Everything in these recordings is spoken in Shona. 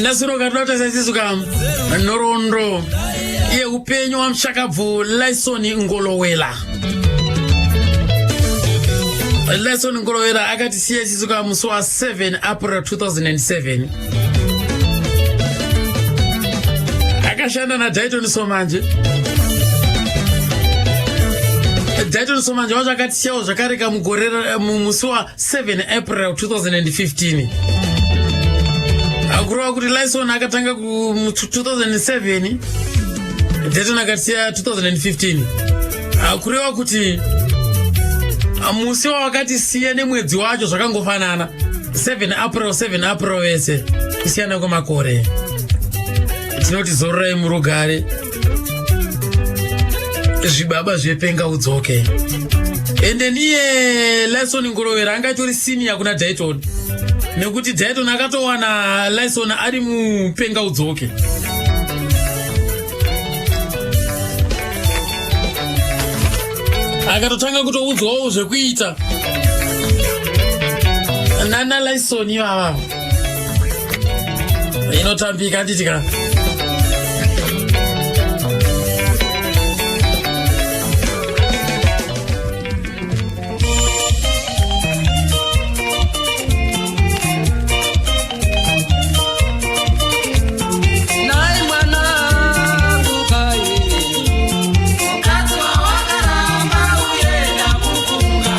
Nhasi uno katoda kutarisa isisu ka nhoroondo yeupenyu wamushakabvu Lyson Ngolowela. Lyson Ngolowela akatisiya isisu ka musi wa 7 April 2007. Akashanda naDayton Somanje. Dayton Somanje wacho akatisiyawo zvakare kamugore musi wa 7 April 2015. Kureva kuti Lyson akatanga ku 2007, Dayton akasiya 2015. Kureva kuti musi wawakatisiya nemwedzi wacho zvakangofanana, 7 April, 7 April vese, kusiyana kwemakore. Tinoti zororai murugare, zvibaba zvepenga udzoke. Ende niye Lyson Ngorovera anga atori senior kuna Dayton, nekuti Dayton akatowana Lyson ari mupenga udzoke. Akatotanga kutoudzwawo zvekuita nana Lyson ivava. Inotambika, handiti ka? Nai mwanangu kai, Mukadzi wawakaramba uye ndamufunga.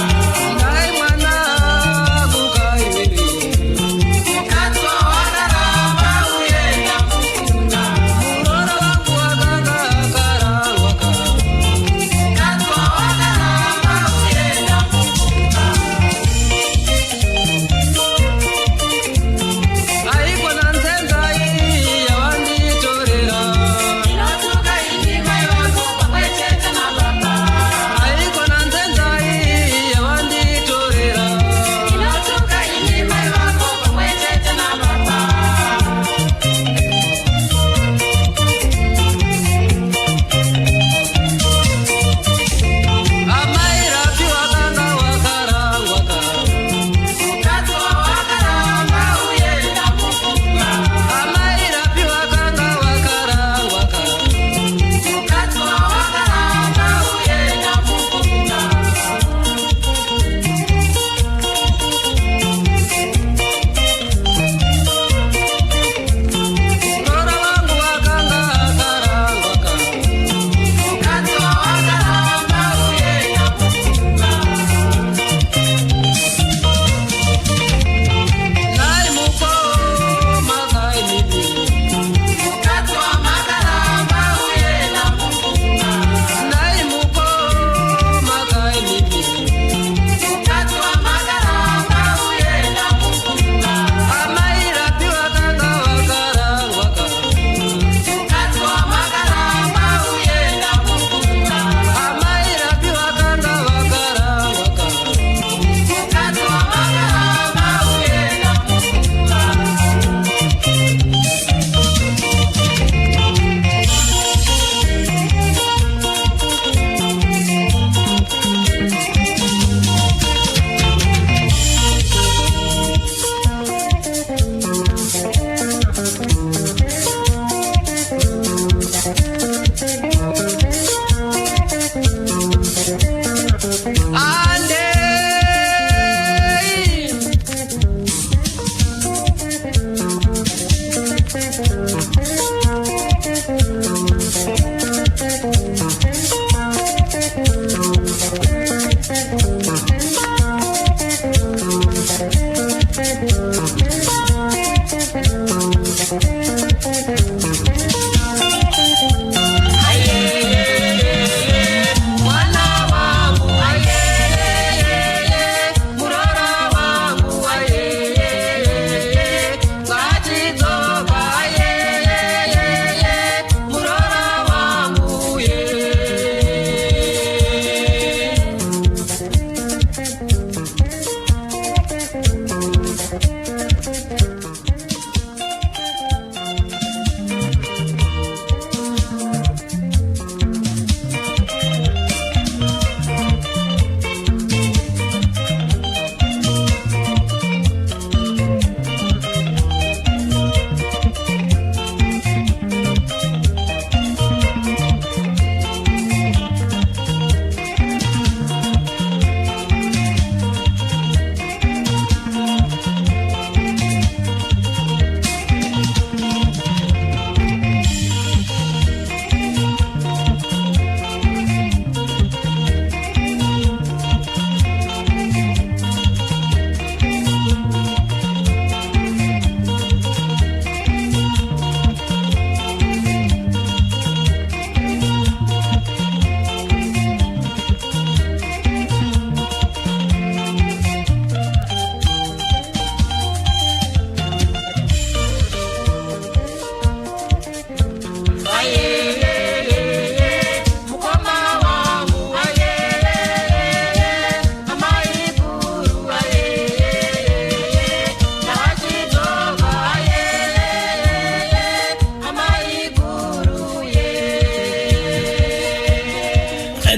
Nai mwanangu kai, Mukadzi wawakaramba uye ndamufunga.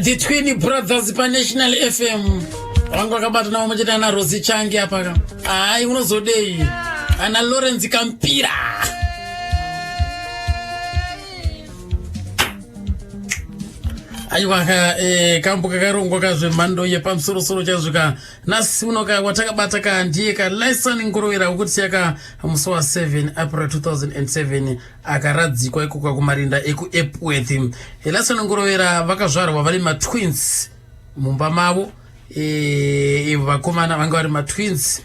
The Twin Brothers paNational FM vanga vakabatana vamwe chete ana Rosi Changi apaka. Hayi, unozodei ana Lawrence Kampira. Aiwa ka kambo kakarongwa kazvemhando yepamusorosoro chaizvo ka nhasi uno ka watakabata ka ndiye ka Lyson Ngurovera wekuti yaka musi wa 7 April 2007 akaradzikwa ikoko kumarinda ekuEpworth. Lyson Ngurovera vakazvarwa vari matwins mumba mavo. Ivo vakomana vanga vari matwins,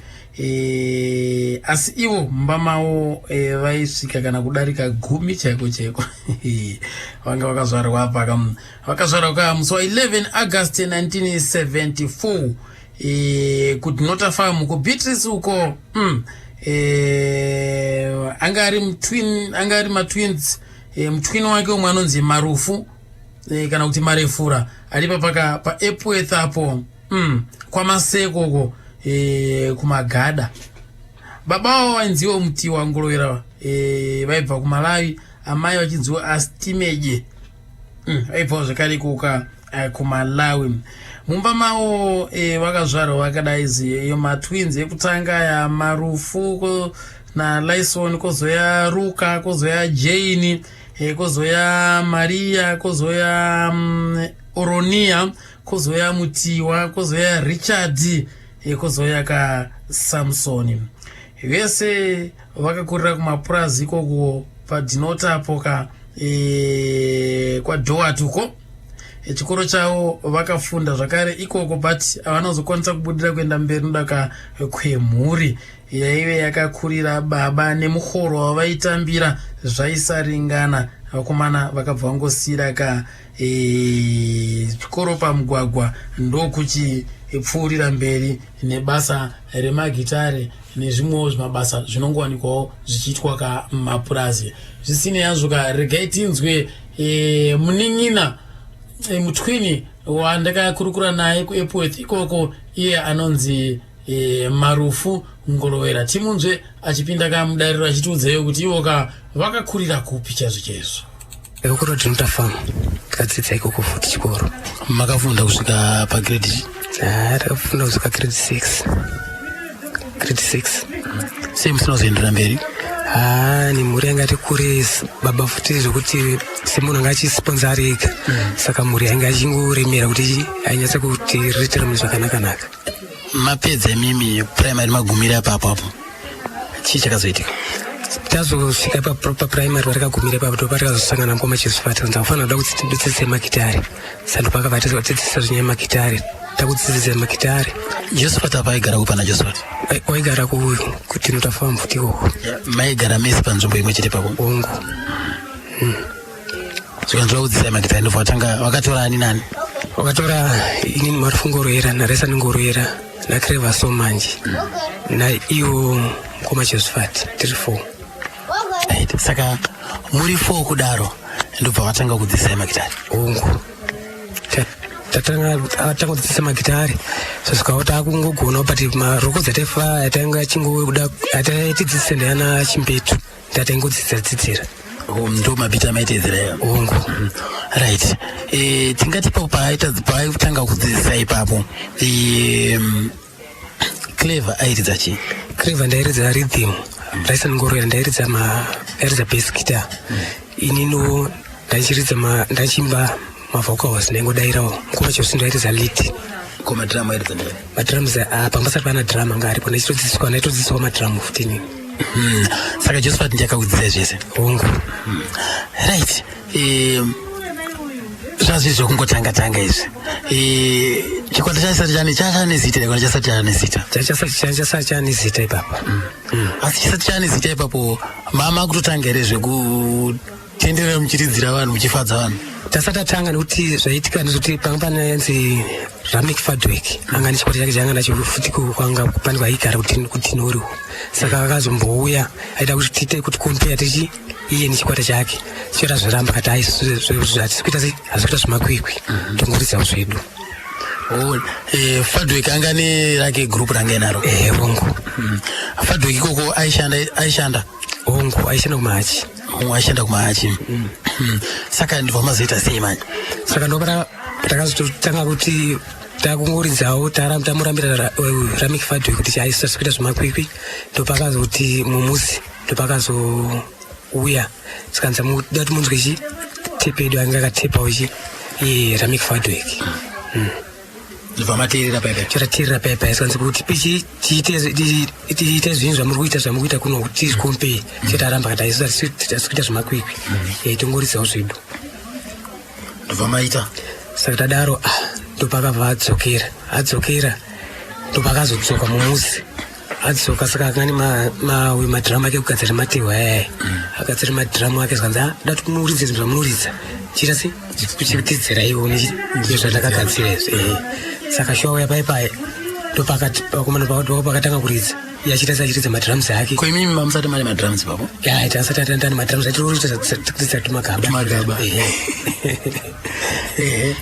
asi ivo mumba mavo vaisvika kana kudarika 10 chaiko chaiko. Vanga vakazvarwa paka vakazvarwa ka musi wa 11 August 1974 kuDinota Farm kuBeatrice uko. Anga ari mutwin, anga ari matwins. Mutwin wake umwe anonzi Marufu kana kuti Marefura ari papaka paEpworth apo, kwaMaseko uko, kumagada. Baba vavo vainziwo Mutiwa Ngurovera, vaibva kuMalawi. Amai vachinziwo Astimeje, vaibvawo zvekare ikoka kuMalawi. Mumba mavo vakazvarwa vakadai iyo matwins ekutanga aya, Marufu naLyson, kwozoya Ruka, kwozoya Jane, kwozoya Maria, kwozoya Oronia, kwozoya Mutiwa, kwozoya Richard, kwozoya kaSamsoni. Vese vakakurira kumapurazi ikoko paDinotapo ka kwaDoat uko. Chikoro chavo vakafunda zvakare ikoko, but havana kuzokwanisa kubudira kuenda mberi nodaka kwemhuri yaive yakakurira. Baba nemuhoro wavaitambira zvaisaringana. Vakomana vakabva vangosiyira ka chikoro pamugwagwa, ndokuchipfuurira mberi nebasa remagitare nezvimwewo zvimabasa zvinongowanikwawo zvichiitwa kamapurazi. Zvisinei hazvo ka, regai tinzwe munin'ina, mutwini wandakakurukura naye kuEpworth ikoko, iye anonzi Marufu Ngorovera. Timunzwe achipinda kamudariro achitiudzeyo kuti ivo ka vakakurira kupi chaizvo chaizvo. Ndakakura Dinota Farm, tikadzidza ikoko futi chikoro. Makafunda kusvika pagrade? Ah, takafunda kusvika grade 6, grade 6. Sei musina kuzoendera mberi? Ah, nemhuri yanga tikure, baba futi zvekuti semunhu anga achisponsa ari ega, saka mhuri yanga achingoremera kuti ainyatsa kuti riritira mune zvakanaka-naka. Mapedza imimi primary, magumira apapo apo, chii chakazoitika? Tazosvika paprimary patakagumira ipapo, ndopatakazosangana mukoma Chesifati, kanzi akufanira kuda kuti tidzidzise magitare. Saka ndopakabva tidzidzisa zvinyaya magitare, takudzidzisa magitare. Josephat apa aigara kupi pana Josephat? Waigara kuDinota Farm futi ikoko. Maigara mese panzvimbo imwe chete pako? Hongu. Zvikanzi vakudzidzisai magitare, ndobva vatanga vakatora ani nani? Wakatora inini Marufu Ngoroera, naResani Ngoroera, naCreva Somanje, naiwo mukoma Josephat, tiri four. Right. Saka muri four kudaro, ndobva vatanga kudzidzisai magitare? Hongu. Tatanga atanga kudzidzisa magitare, zvasvikawo takungogonawo, but marokodzi ataifa atanga achingoda ataitidzidzisa ndeyana Chimbetu, ndataingodzidzira dzidzira. Oh, ndo mabhiti amaitedzera ivo? Hongu. Right. Tingati ipapo paaitanga kudzidzisa ipapo, Clever airidza chii? Clever ndairidza rhythm, Raisa Ngoroera ndairidza ndairidza bass guitar, inino ndaichiridza ndaichimba mavocals, ndaingodairawo. Mukoma Chose ndairidza lead. Ko madrum airidza ndei? Madrums, ah, pambasati pana drum anga aripo, ndaichitodzidziswa, ndaitodzidziswa madrum futi inini. Saka Josephat ndiye akakudzidzisai zvese? Hongu. Right. Zvazvi zvekungotanga tanga izvi, chikwata chasati chane chachane zita here kana chasati chane zita? Chachasati chane zita ipapa. Asi chisati chane zita ipapo, mama kutotanga here zvekutenderera muchiridzira vanhu, muchifadza vanhu? Tasati tatanga, nekuti zvaitika ndezvekuti panga pane yanzi Ramik Fadwick, anga nechikwata chake chaanga nacho futi kwanga pane kwaigara kuTinoriwo. Saka akazombouya aida kuti tiite kuti compare tichi iye nechikwata chake chichota, zvaramba kati ai, hatisi kuita sei, hatisi kuita zvemakwikwi, tongoridzawo zvedu. Oh, Fadwick anga nerake group ranga inaro? Ehe, hongu. Fadwick ikoko aishanda, aishanda? Hongu, aishanda kumahachi. Oh, aishanda kumahachi. Saka ndibva mazoita sei manje? Saka ndopata Takazotanga kuti takungoridzawo tamurambira Ramik Fadwe kuti chaisa kuita zvemakwikwi. Ndopakazoti mumusi ndopakazouya sikanzi muda kuti munzwe chi tepe yedu anga akatepawo chi Ramik Fadwek. Ndobva mateerera paipai. Chatateerera paipai sikanzi kuti pichi tiite zvinhu zvamuri kuita zvamuri kuita kuno kuti tizvikompei. Chetaramba kati aisu hatisi kuita zvemakwikwi, tongoridzawo zvedu. Ndobva maita. Saka tadaro, ndopakabva adzokera adzokera ndopakazodzoka mumuzi adzoka. Saka akanga ane madhiramu ake kugadzira matehwe ayaya, agadzira madhiramu ake. Zikanzi, "Ah, da kuti muridze zvinhu zvamunoridza, chiita se chikutidziraiwo nezvandakagadzira izvi." Saka shuwa pai pai ndopakati vakomana pakatanga kuridza, iye achiita seachiridza madhiramusi ake. Ko imimi mamusati mane madrums ipapo? Ya, tasati atandani madhiramusi, achiroridza tumagaba. Tumagaba. Ehe.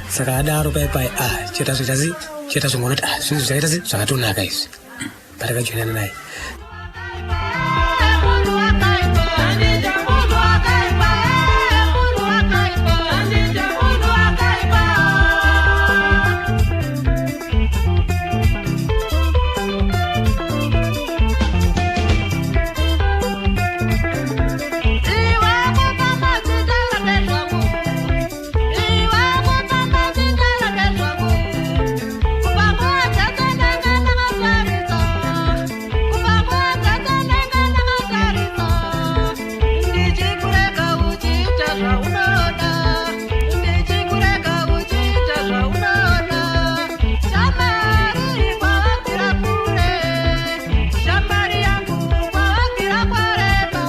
Saka adaro pai pai, ah, cheta zvoita si cheta zvongoona kuti, ah, zvinhu zvakaita se zvakatonaka izvi patakajoinana naye. Munhu wakaipa, munhu wakaipa, munhu wakaipa, munhu wakaipa. Iwe kufamba uchitaura nezvangu, iwe kufamba uchitaura nezvangu, kupanguva dzese ndanga ndakatarisa, kupanguva dzese ndanga ndakatarisa, ndichikurega uchiita zvaunoda, ndichikurega uchiita zvaunoda. Shamwari, kwawabvira kure, shamwari yangu, kwawabvira kwareba.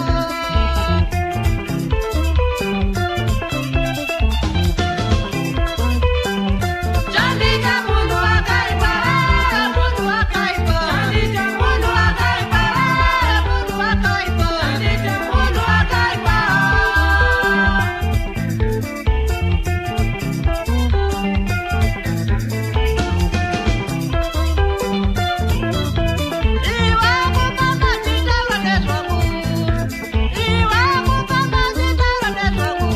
Chandita munhu wakaipa, munhu wakaipa, munhu wakaipa, munhu wakaipa, munhu wakaipa. Iwe kufamba uchitaura nezvangu, iwe kufamba uchitaura nezvangu,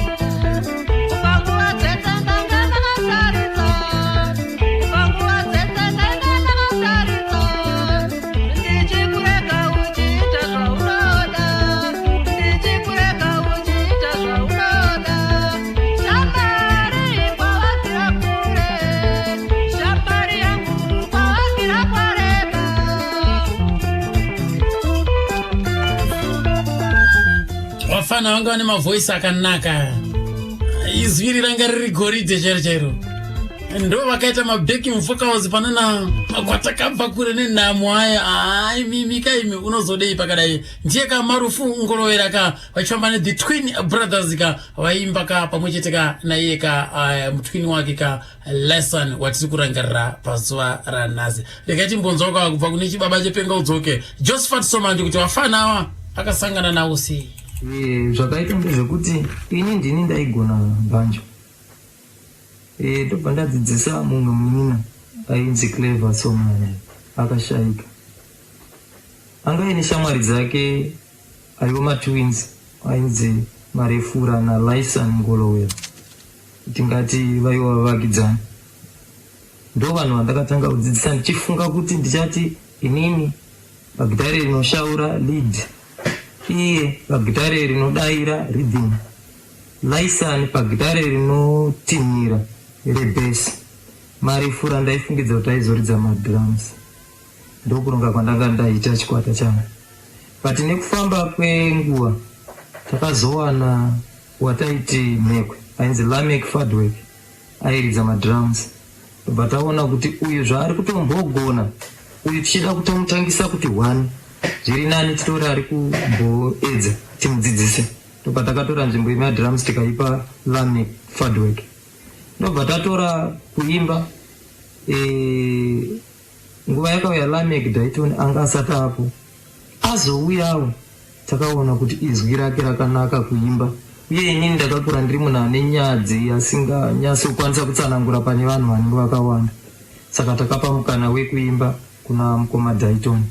kupanguva dzese ndanga ndakatarisa, kupanguva dzese ndanga ndakatarisa, ndichikurega uchiita zvaunoda, ndichikurega uchiita zvaunoda. Shamwari, kwawabvira kure, shamwari yangu, kwawabvira kwareba. Vafana vanga vane mavhoisi akanaka, izwi iri ranga riri goridhe chairo chairo. Ndo vakaita mabacking vocals panana "Kwatakabva kure nenhamo". Aya, hai, mimi kaimi unozodei pakadai? Ndiye ka Marufu Ngorovera ka, vachifamba nethe Twin Brothers ka, vaimba ka pamwe chete ka naiye ka mutwini wake ka Lesson watiri kurangarira pazuva ranhasi. Regai timbonzwa ka kubva kune chibaba chePenga Udzoke, Josephat Somandi, kuti vafana ava akasangana nawo sei. Zvakaita ndezvekuti ini ndini ndaigona banjo. Ndobva ndadzidzisa mumwe munin'ina ainzi Clever Somani, akashayika. Anga aine shamwari dzake aiva matwins ainzi Marefura naLyson Ngolowera, tingati vaiva vavakidzani. Ndo vanhu vandakatanga kudzidzisa ndichifunga kuti ndichati inini pagitare rinoshaura, lead, iye pagitare rinodayira, rhythm, Lyson pagitare rinotinhira, rebass. Marefura ndaifungidza kuti aizoridza madrums. Ndokuronga kwandanga ndaita chikwata changu, but nekufamba kwenguva takazowana wataiti mhekwe ainzi Lamek Fadwork, airidza madrums. Tobva taona kuti uyu zvaari kutombogona uyu, tichida kutomutangisa kuti one zviri nani titore ari kumboedza timudzidzise. Tobva takatora nzvimbo yemadrums tikaipa Lamek Fadwork. Ndobva tatora kuimba. Nguva yakauya Lamek Daiton anga asati apo. Azouyawo takaona kuti izwi rake rakanaka kuimba, uye inini ndakakura ndiri munhu ane nyadzi asinganyatsi kukwanisa kutsanangura pane vanhu vanenge vakawanda. Saka takapa mukana wekuimba kuna mukoma Daiton,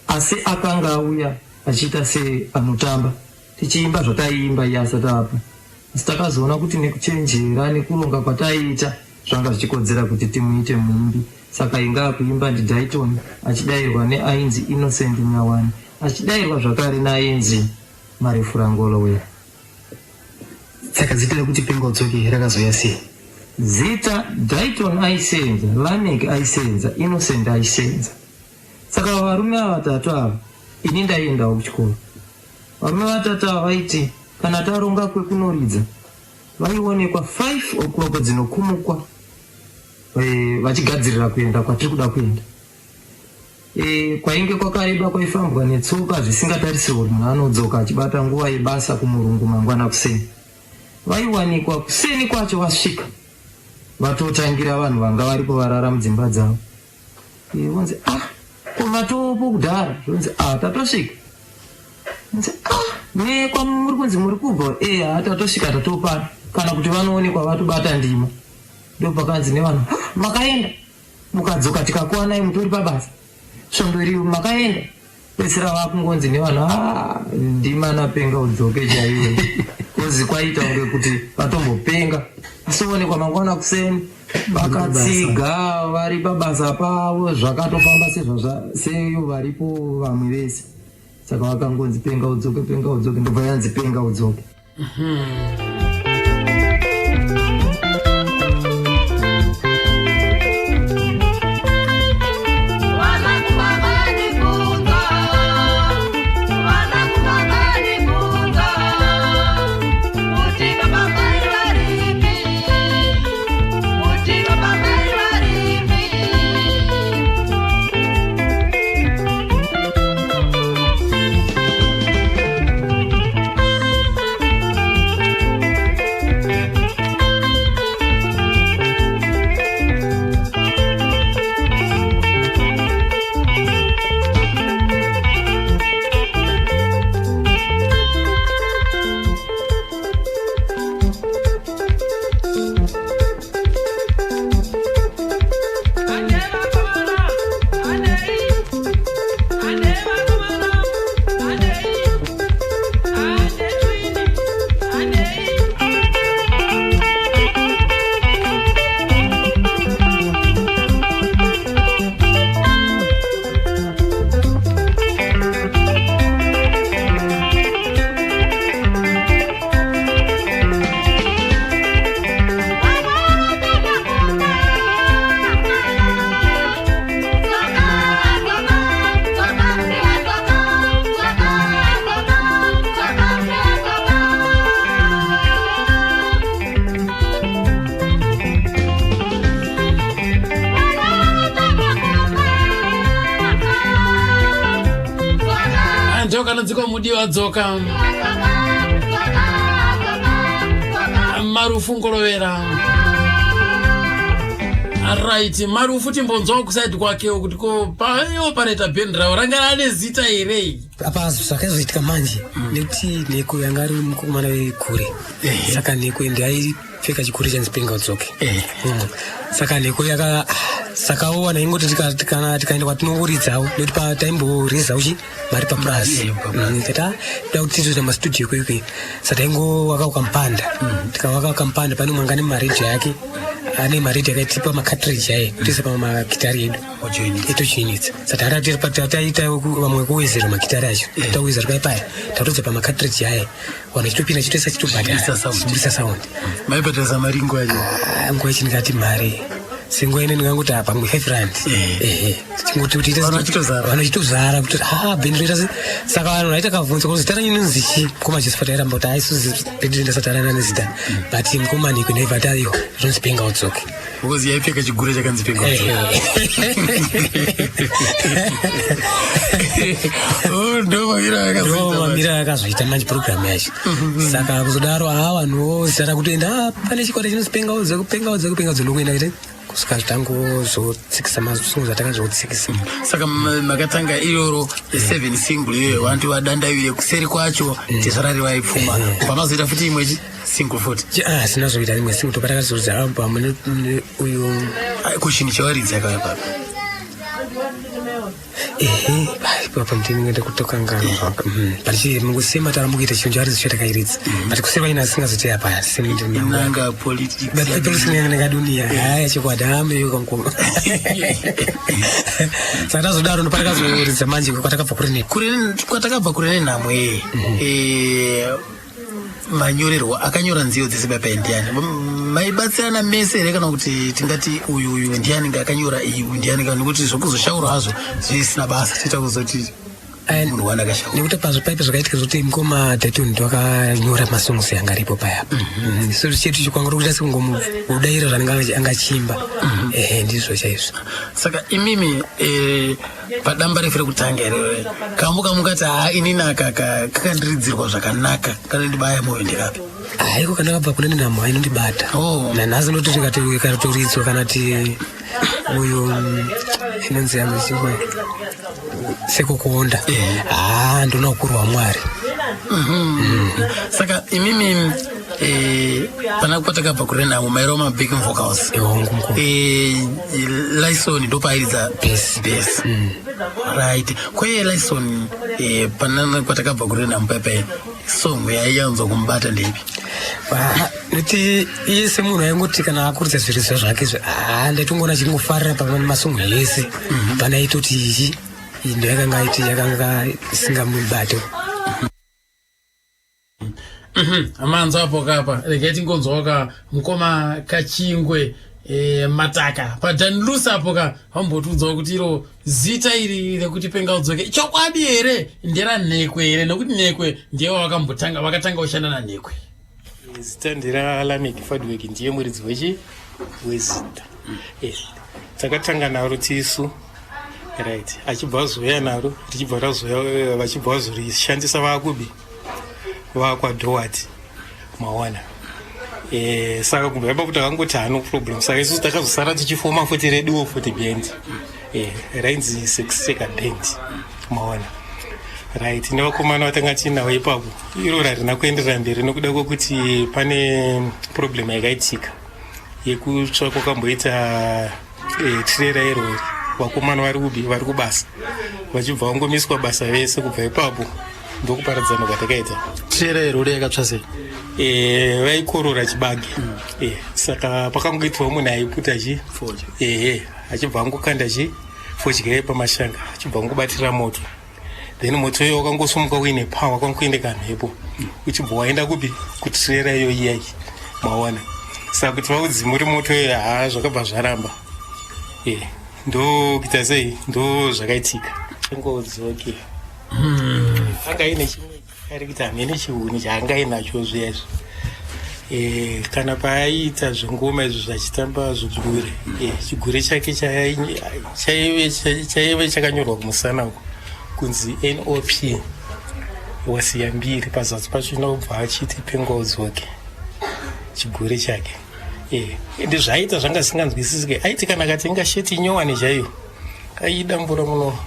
asi akanga auya achiita seanotamba. Tichiimba zvataiimba iye asati apo. Asi takazoona kuti nekuchenjera nekuronga kwataiita zvanga zvichikodzera kuti timuite muimbi. Saka inga akuimba ndiDaiton achidairwa neainzi Innocent Nyawani achidairwa zvakare neainzi Marefurangolowera. Saka zita rekuti Penga Udzoke rakazouya sei? Zita Daiton aisenza, Lameck aisenza, Innocent aisenza. Saka varume ava vatatu ava ini ndaiendawo kuchikoro. Varume vatatu ava vaiti kana taronga kwekunoridza vaionekwa 5 o'clock dzinokumukwa eh, vachigadzirira kuenda kwatiri kuda kuenda. E, kwainge kwakareba kwaifambwa netsoka zvisingatarisirwe kuti munhu anodzoka achibata nguva yebasa kumurungu mangwana kuseni. Vaiwanikwa kuseni kwacho vasvika vatotangira vanhu vanga varipo varara mudzimba dzavo. E, vonzi ah ko matopo kudhara zvonzi ah tatosvika. Vonzi ah me kwamuri kunzi muri kubva e ha tatosvika tatopana kana kuti vanoonekwa vatobata ndima. Ndopakanzi nevanhu ah makaenda mukadzoka tikakuwanai mutori pabasa svondo iri makaenda pedzisira vakungonzi nevanhu ah, ndimana penga udzoke chaiwe kozi kwaita kunge kuti vatombopenga asoonekwa mangwana kuseni vakatsiga vari pabasa pavo zvakatofamba sezvaseyo varipo vamwe vese saka vakangonzi penga udzoke penga udzoke ndobva yanzi penga udzoke Njoka nodzikwa mudiwa dzoka marufu ngorovera right marufu timbonzwawo kusaidi kwakewo kuti ko paiopareta bhendi ravo ranga rane zita here apa zvakazoitika manje nekuti nheko yanga ari mukomana wegure saka nheko ende aipfeka chigure chanzi penga udzoke Saka nheko yaka saka owana ingoti kana tikaenda kwatinongoridzawo nekuti pataimboridzawo chi mari papurazi tata da kuti tizoita mastudio kwekwe saka taingowaka kampanda tikawaka kampanda pane umwe anga nemaredhiyo yake ane maredhiyo akaitipa macartridge aye toisa pamagitari edu etojoinitsa saka tataita vamwe kuwedzera magitari acho tawedzera paya paya tatodza pamacartridge aye vanhu chitopinda chitoisa chitobhadhara sound maibhadharisa mari nguva yacho ah, nguva yacho ndingati mari senguva ine ndingangoti apa pamwe five rand ehe chingoti kuti vanhu chitozara kuti ha bhendi roita se saka vanhu vaita kavhunza kuti zita renyu inonzi chii mukoma josephat airamba kuti haisi bhendi renda sati arana nezita but mukoma niko ndaiva taiwa zvinonzi penga udzoke because yaipfeka chigure chakanzi penga udzoke oh, ndomamira akazoita manje program yacho saka kuzodaro haa vanhuwo zita rakutoenda ah, pane chikwata chinonzi penga udzoke penga udzoke penga udzoke ndokuenda kuita kusvika zvitangozotsikisa masungu zvatakazotsikisa saka makatanga iroro seven single iyoyo vantu vadandavire kuseri kwacho tezvarari vaipfuma pamazoita futi imwe chi single futi ah, sina zoita imwe single topa takazoridza album uyu kuchinhu chawaridza yakauya papi Ehe, papa ndinenge kutokanganwa zvaka. But chi mukusema taramba kuita chinhu charidzo chatakairidza. But kusema ina asingazoti apa sema Nanga politics. But politics ndingaduniya. Haya chokwadi hambe yo kankoma. Saka tazodaro ndopatakazoridza manje kwatakabva kure ne. Kure kwatakabva kure nenhamo ye. Eh manyorerwo akanyora nziyo dzese paipai ndiani maibatsirana mese here kana kuti tingati uyu uyu ndiani akanyora iyi uyu ndiani kana nekuti zvokuzoshaura hazvo zvisina basa toita kuzoti munhu wani akashaura nekuti pazvo paipe zvakaitika zvekuti mukoma Dayton ndokanyora masongs anga aripo payapa mhm. so chetu chikwangura kuita sekungomudaira zvanenge angachimba mhm. ehe ndizvo chaizvo saka imimi eh, padamba refu rekutanga here kambo kamukati haa inini aka kakandiridzirwa zvakanaka kanondibaya moyo ndekapi haiko kana kabva kune nenhamo inondibata oh. nanhasi ndoti katotoridzwa kana ti uyu inonzi yanzi chimwe sekukuonda haa ndona ukuru hwamwari mhm. saka imimi eh, pana kwatakabva kure navo mairova mabacking vocals eh, lison ndopairidza bes bes mm. right kweye lison eh, pana kwatakabva kure navo paipai song yaiyanzwa kumubata ndeipi nekuti iye semunhu aingoti kana akuridza zviridzwa zvake izvi haa ndaitongoona achingofarira pamwe nemasongo yese mhm. pana aitoti ichi iyi ndo yakanga aiti yakanga isingamubate mhm. amanzwa apo kapa regai tingonzwawo ka mukoma kachingwe e, mataka padanlusa apo ka vambotiudzawo kuti iro zita iri rekuti penga udzoke chokwadi here nderanhekwe here nekuti nhekwe ndiye wakambotanga vakatanga kushanda nanhekwe Zita ndera Lameck Fadwick ndiye muridzi wechi wezita. Eh, takatanga naro tisu right achibva azouya naro richibva razouya eh, vachibva vazorishandisa vakubi vakwadhowati mawana eh, saka kubva ipapo takangoti hano problem saka isusu takazosara tichifoma futi reduwo futi band eh, rainzi sexseka band maona right nevakomana vatanga tiinavo ipapo iro rarina kuenderera mberi nokuda kwekuti pane problem yakaitika yekutsva kwakamboita eh, tirera irori vakomana vari kubi vari kubasa vachibva vangomiswa basa vese kubva ipapo ndokuparadzana kwatakaita tirera irori yakatsva sei eh, vaikorora chibage mm. eh, saka pakangoitwa munhu aiputa chi ehe achibva angokanda chi fodya yepamashanga achibva angobatira moto then moto iyoyo wakangosumuka uine power kwangoende kamhepo uchibva waenda kupi kutirera iyo iyai maona saka kuti vaudzimuri moto iyoyo haa zvakabva zvaramba e ndokuita sei ndo zvakaitika ngodzoke hmm. anga ine chimwe Ari kuti hamene chihuni chaanga ainacho zviya izvi e, kana paaiita zvengoma izvi zvachitamba zvigure e, chigure chake chaive chakanyorwa kumusana uko kunzi nop wasiya mbiri pazasi pacho inobva achiti pengoudzoke chigure chake e, ende zvaaita zvanga zvisinganzwisisike aiti kana akatenga sheti inyowani chaiyo aidambura muno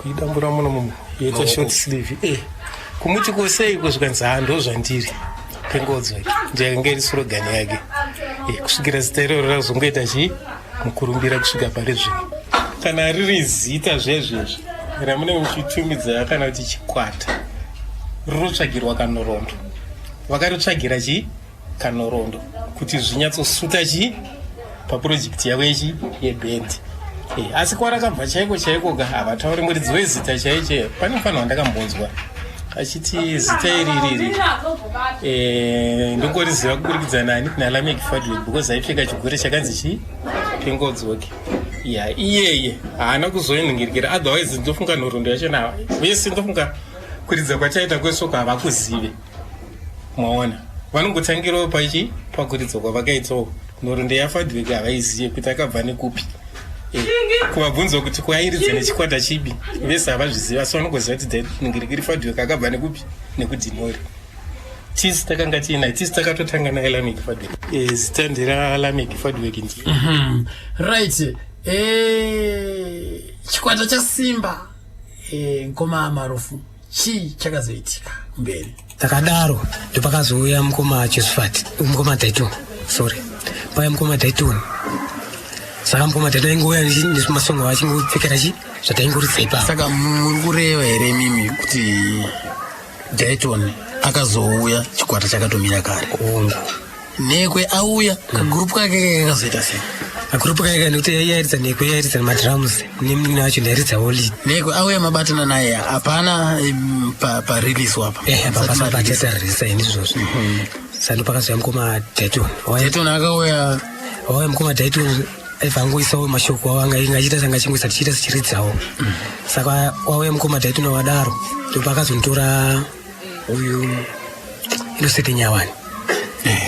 kuidambura muno mumu yoita short sleeve eh kumuti kosei kusvika haa ndo zvandiri pengodzo ndiyakange iri slogan yake eh, kusvikira zita iroro razongoita chii mukurumbira kusvika pari zvino kana riri zita zvezvezvi ramunenge muchitumidza kana kuti chikwata rinotsvagirwa kanorondo vakaritsvagira chii kanhoroondo kuti zvinyatsosuta chii papurojekiti yavo yechi yebhendi eh, asi kwarakabva chaiko chaiko ka havatauri muridzi wezita chaiyo chaiyo pane mufanira wandakambonzwa achiti zita iri riri eh, ndongoriziva kuburikidza nani nalamek fadley because aipfeka chigure chakanzi chii pengodzoke ya iyeye haana kuzoinhingirikira otherwise ndofunga nhoroondo yacho na vese ndofunga kuridza kwachaita kwesoko havakuzive Maona vanongotangirawo pachi pakuridzwa kwavakaitawo nhoroondo yafadwek havaizive kuti akabva nekupi eh, kuvabvunzwa kuti kwairidza nechikwata chibi vese havazviziva asi vanongoziva kuti ngirikiri fadwek akabva nekupi nekudhinori tisi takanga tiinaye tisi takatotanga naye lamek fadwek eh, zita ndera lamek fadwek ndi mhm. right eh, chikwata chasimba ngoma marufu Chii chakazoitika mberi? Takadaro ndopakazouya mukoma Josephat, mukoma Dayton, sorry. Pauya mukoma Dayton. Saka mukoma Daiton aingouya nemasongo achingopfekera chi zvataingoridza ipapo. Saka muri kureva here mimi kuti Daiton akazouya chikwata chakatomira kare? Hongu. Nhekwe auya kagurupu kake kakazoita sei? Kagurupu kake nekuti yairidza nhekwe, yairidza madrums nemunin'ina wacho ndairidzawo lead. Nhekwe auya mabatana naye hapana parelease apa? Eh, apa pasati ini izvozvo. Sando pakazouya mukoma Daiton. Daiton akauya. Wauya mukoma Daiton aibva angoisawo mashoko avo anga achiita sanga achingoisa tichiita tichiridzawo. Saka wauya mukoma Daiton wadaro ndopakazonditora uyu Innocent Nyawani.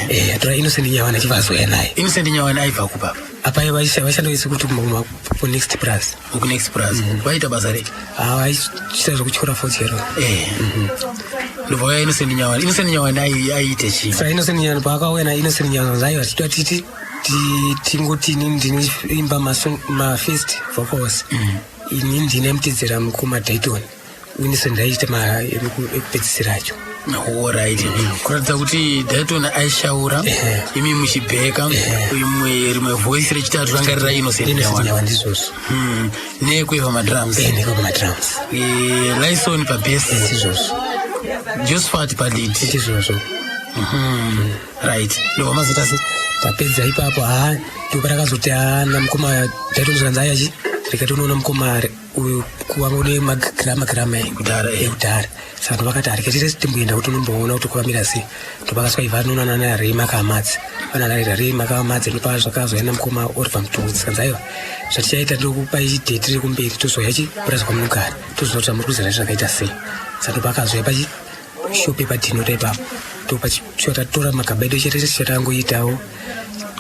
Eh, atora Innocent Nyawani achibva azouya naye. Innocent Nyawani aibva kupa? Apa vaishanda vese kuti ku next plus. Ku next plus. Vaita basa rei? Ah, vaiita zvekutyora fodya. Eh. Ndobva uya Innocent Nyawani. Innocent Nyawani aiite chii? Saka Innocent Nyawani paakauya na Innocent Nyawani aiwa tichida titi tingoti inini ndinoimba mafirst vocals. Ini ndine mutedzera mukoma Daiton. Innocent aiita ekupedzisira acho. Alright. Kuratidza kuti Daiton aishaura, imi muchibheka, imwe rimwe voice rechitatu ranga rira Innocent Innocent Nyawani ndizvozvo. Nekwe pamadrums. Eh, nekwe pamadrums. Lyson pabass. Ndizvozvo. Josephat palead. Ndizvozvo. Right. Ndobva mazoita sei? Tapedza ipapo, haa, ndipo patakazoti haa namukoma Daiton zvikanzi aya chi rega tonoona mukoma uyu kuwanga une magirama girama ekudhara ekudhara. Saka ndovakati harike tese timboenda kuti unomboona kuti kwakamira sei. Ndopakasvika iva anoonana naRay Makamadzi. Vanana Ray Makamadzi ndopa zvakazoenda mukoma Oliver Mtukudzi. Zvikanzi aiwa zvatichaita ndokupa ichi date riri kumberi tozouya chi purazi kwamunogara tozoona kuti zvamuri kuzara zvakaita sei. Saka ndopakazoya pachi shop yepadhinota ipapo ndopachichota tora magaba edu chete chatangoitawo.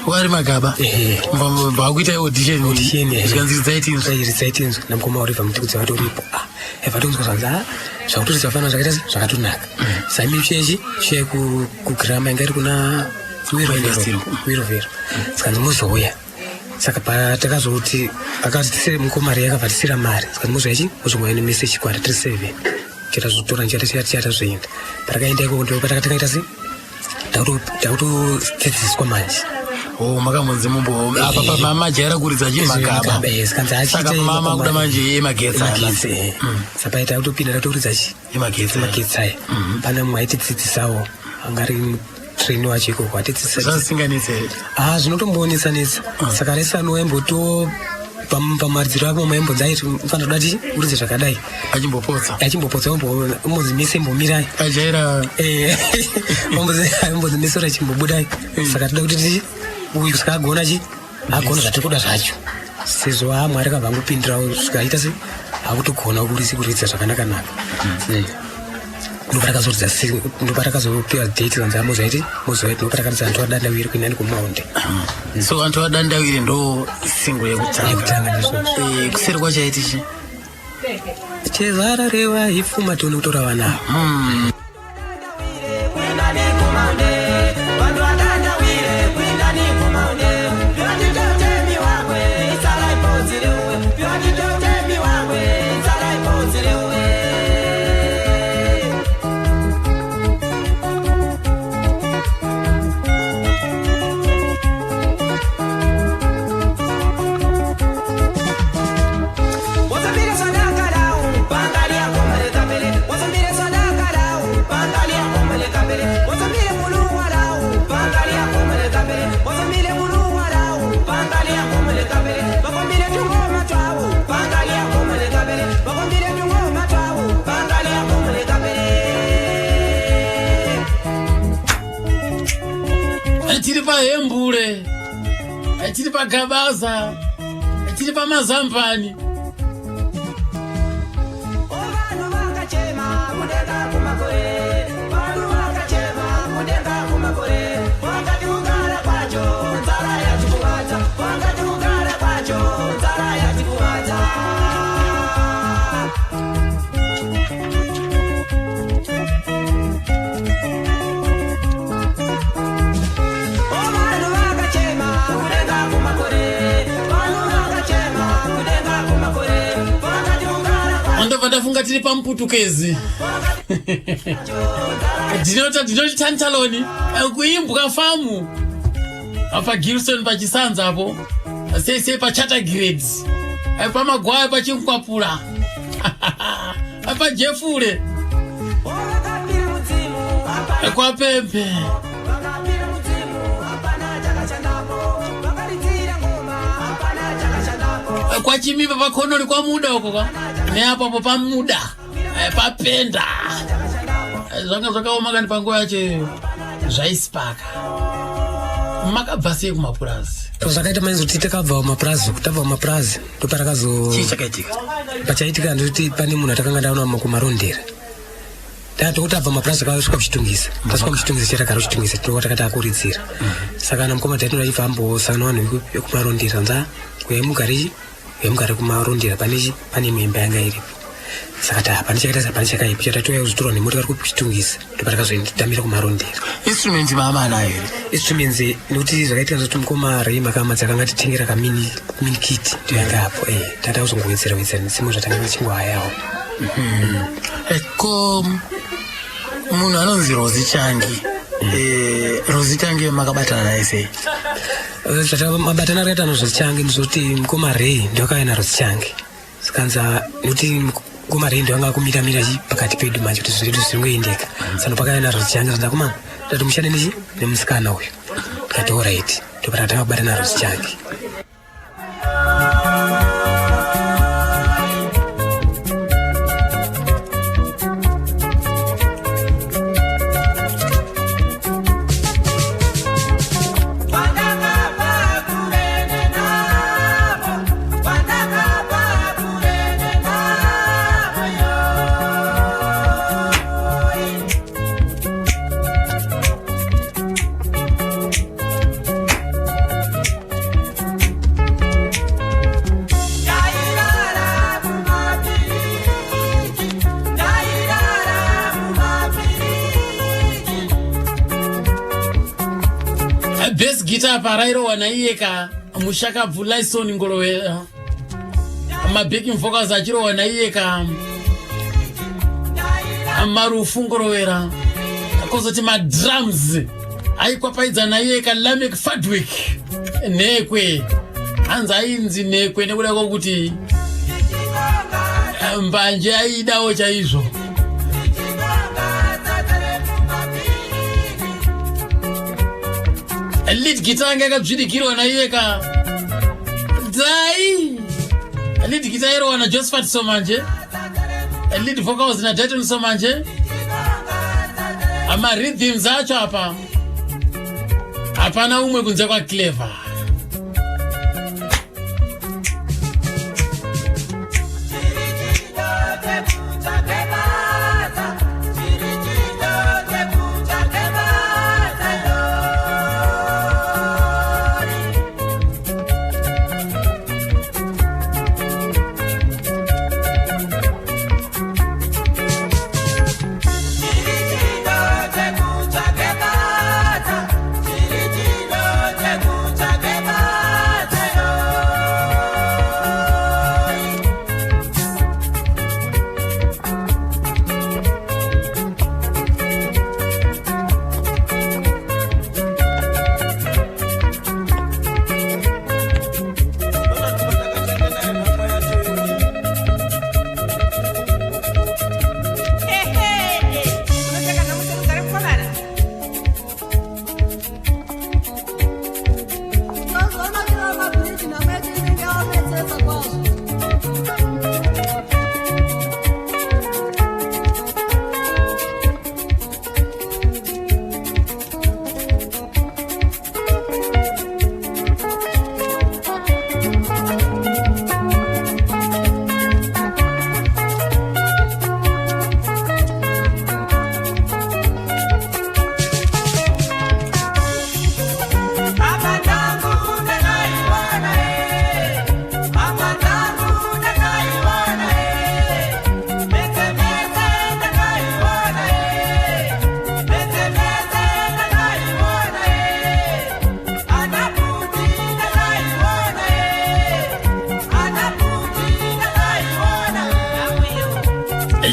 Wari magaba vakuita audition, Audition, eh. Zvikanzi ridzai tinzwe. Ridzai tinzwe namukoma Oliver Mtukudzi vatoripo. Ah, vatonzwa zvanzi ah zvakutoridza fana zvakaita sei zvakatonaka. Sami chechi che kugrama inga iri kuna Wirovero. Zvikanzi muzouya. Saka patakazoti akati tisire mukoma Ray akabva tisira mari. Zvikanzi muzouya chi muzouya nemese chikwata tiri 7. Chatazotora chata chatazoenda. Patakaenda ikoko ndipo patakatanga sei takutodzidziswa manje. Oh, makambonzi mumbo apa pa majaira kuridza chi magaba. Zvikanzi Saka mama kuda manje emagetsi aya. Emagetsi, eh. Saka paita kutopinda tatoridza chi emagetsi. Emagetsi aya. Pane mumwe aitidzidzisawo anga ari train wacho ikoko atidzidzisa. Zvasinganetsi here? Ah, zvinotombonetsa netsa. Saka resano waimboto pamaridziro ako maimbonzi aiti unofanira kuda ti uridze zvakadai. Achimbopotsa. Achimbopotsa, ombonzi mise imbomirai. Ajaira. Eh, ombonzi mise uri achimbobudai. Saka toda kuti ti uyu saka agona chi agona zvatiri kuda zvacho. Sezvo haa Mwari akabva angopindirawo zvikaita se akutogona kurisi kuridza zvakanaka naka. Ndoparakazoridza ndoparakazopiwa date kanzi amozoiti mozoiti ndoparakaridza antu adandawiri kuinani kumaunde. So antu adandawiri ndo single yekutanga. Yekutanga ndizvozvo. Kuseri kwacho aiti chi? Chezara rewa ipfuma tione kutora vana ava. Tiri pahembure, tiri pagabaza, tiri pamazambani. Ndobva ndafunga tiri pamuputukezi. Ndinota ndinoti tantaloni kuimbwa famu apa Gilson pachisanza apo. Sei sei pachata grades, pamagwaya, pachinkwapula, pajefure, kwapempe. Kwachimipa pakhonoli kwamuda uko kwa neapapo pamuda, papenda. Zvanga zvakaoma kani panguva yacho zvaisipaka. Makabva sei kumapurazi? Zvakaita manje kuti takabva kumapurazi, tabva kumapurazi ndoparakazo Chii chakaitika? Pachaitika ndekuti pane munhu atakanga ndaona kumarondera. Tatokuti abva mapurazi akasvika kuchitungisa, tasvika muchitungisa chatakara kuchitungisa tinoka takati akuridzira. Saka ana mukoma taitinoda achibva ambosangana vanhu vekumarondera nza uyai mugare, uyai mugare kumarondera pane pane imwe imba yanga iripo. Saka ta hapana chakaita, hapana chakaipa chatatoya kuzotorwa nemotikari kuchitungisa, ndopatakazotamira kumarondera. Instrument mama anayo here? Instruments, nekuti zvakaitika zvoti mukoma Ray Makama dzakanga titengera kamini mini kit ndiyo yanga apo, tata kuzongowedzera wedzera netsimwe zvatanga tichingohayawo. Ko munhu anonzi Rosi Changi, Rosi Changi makabatana naye sei? Mabatana akaita naRosi Changi ndizvoti mukoma Ray ndoakauya naRosi Changi, sikanza nekuti mukoma Ray ndoanga akumiramira chi pakati pedu manje kuti zvedu zvingoendeka. Saka pakauya naRosi Changi, zvanza kumana ndati mushande nechi nemusikana uyu, ndikati alright, ndopatanga kubata naRosi Changi. Bass guitar parairohwa naiye ka mushakabvu Lison Ngolovera, mabacking vocals achirohwa naiye ka Marufu Ngorovera, kozoti madrums aikwapaidza naiye ka Lamek Fadwick Nhekwe. Hanzi ainzi Nhekwe nekuda kwokuti mbanje aidawo chaizvo. Lead guitar anga yakadzvidikirwa naiye ka Dzai. Lead guitar irohwa naJosephat Somanje, lead vocals naDayton Somanje. Amarhythms acho apa hapana umwe kunze kwaClever.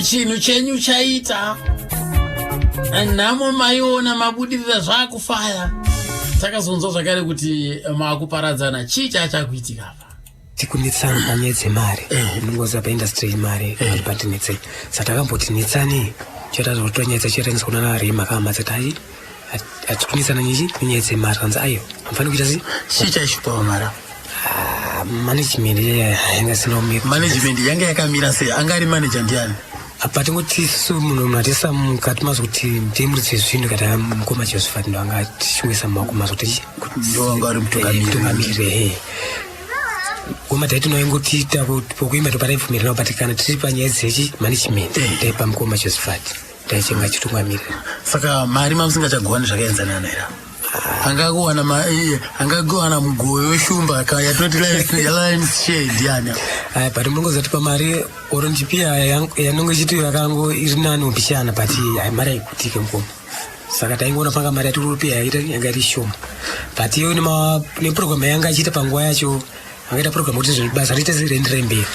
Chinhu chenyu chaita nhamo, maiona mabudirira, zvakufaya. Takazonzwa zvakare kuti makuparadzana, chii chaachakuitika apa? Tikunetsana panyaya dzemari. Unongoziva paindastry yemari kuti patinetsei, saka takamboti netsani chatazotoanyaya chaitaendesa kuna narema kama dzati ai hatikunetsana nyechi nenyaya dzemari, kanzi aiwa hamufaniri kuita sei. Chii chaishupawo mara? Ah, management yanga isina kumira. Management yanga yakamira sei? Anga ari manager ndiani? Apa tingoti isusu munhu atisa mukati mazo kuti ndimuridzi zvinhu kati mukoma Josephat ndo anga achiwisa mumaoko mazo kuti Ndo anga ari mutungamiriri. Mutungamiriri, ehe. Ngoma taiti noingotiita pokuimba topataibvumirana, but kana tiri panyaya dzechi management taipa mukoma Josephat, taichenga chitungamirira. Saka mari mamusingachagowani zvakaenzanana here? Angakuwana angakuwana mugove weshumba yatinoti lion's share ndiani? Aya, but munongozati pamari oro ndipiya yanonge ichiti yakango iri nani umbishana, but ayi mari haikutike mukoma. Saka taingoona panga mari yatiri kupiya yaita yanga iri shoma, but iyo neprogram yanga achiita panguva yacho, angaita program kuti basa riite rienderere mberi,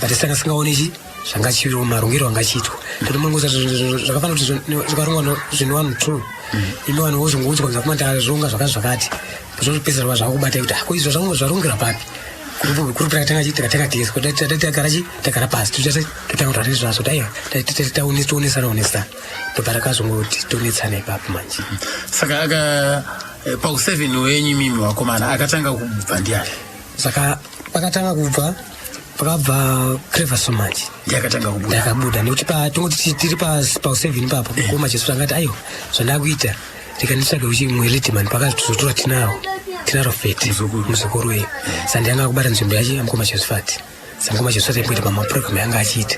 but sanga singaoni chi zvanga chiro marongero anga achiitwa. Toti munongoza zvakafanira kuti zvakarongwa zvinhu one two, imi vanhu wozongoudzwa kunzi akuma tazvironga zvakati zvakati, zvozopedzera zvakubata kuti ko izvo zvangu zvarongera papi? Group rakatanga chi takatanga tese kuti tagara chi tagara pasi, totanga kuti hatisi zvazvo, taiwa tionesana onesana, ndobva rakazongoti tonetsana ipapo manje. Saka aka pauseven wenyu imimi vakomana akatanga kubva ndiani? Saka pakatanga kubva pakabva Crevaso manje. Ndiye akatanga kubuda? Ndakabuda nekuti tongoti tiri pauseven ipapo, mukoma Jesu angati aiwa zvandakuita rikanditsvaga kuchi mwe leadman, pakazotora tinaro feti. Muzukuru. Muzukuru weyo saka ndianga kubata nzvimbo yacho yamukoma Josephat. Saka mukoma Josephat aimboita pamaprogram yanga achiita.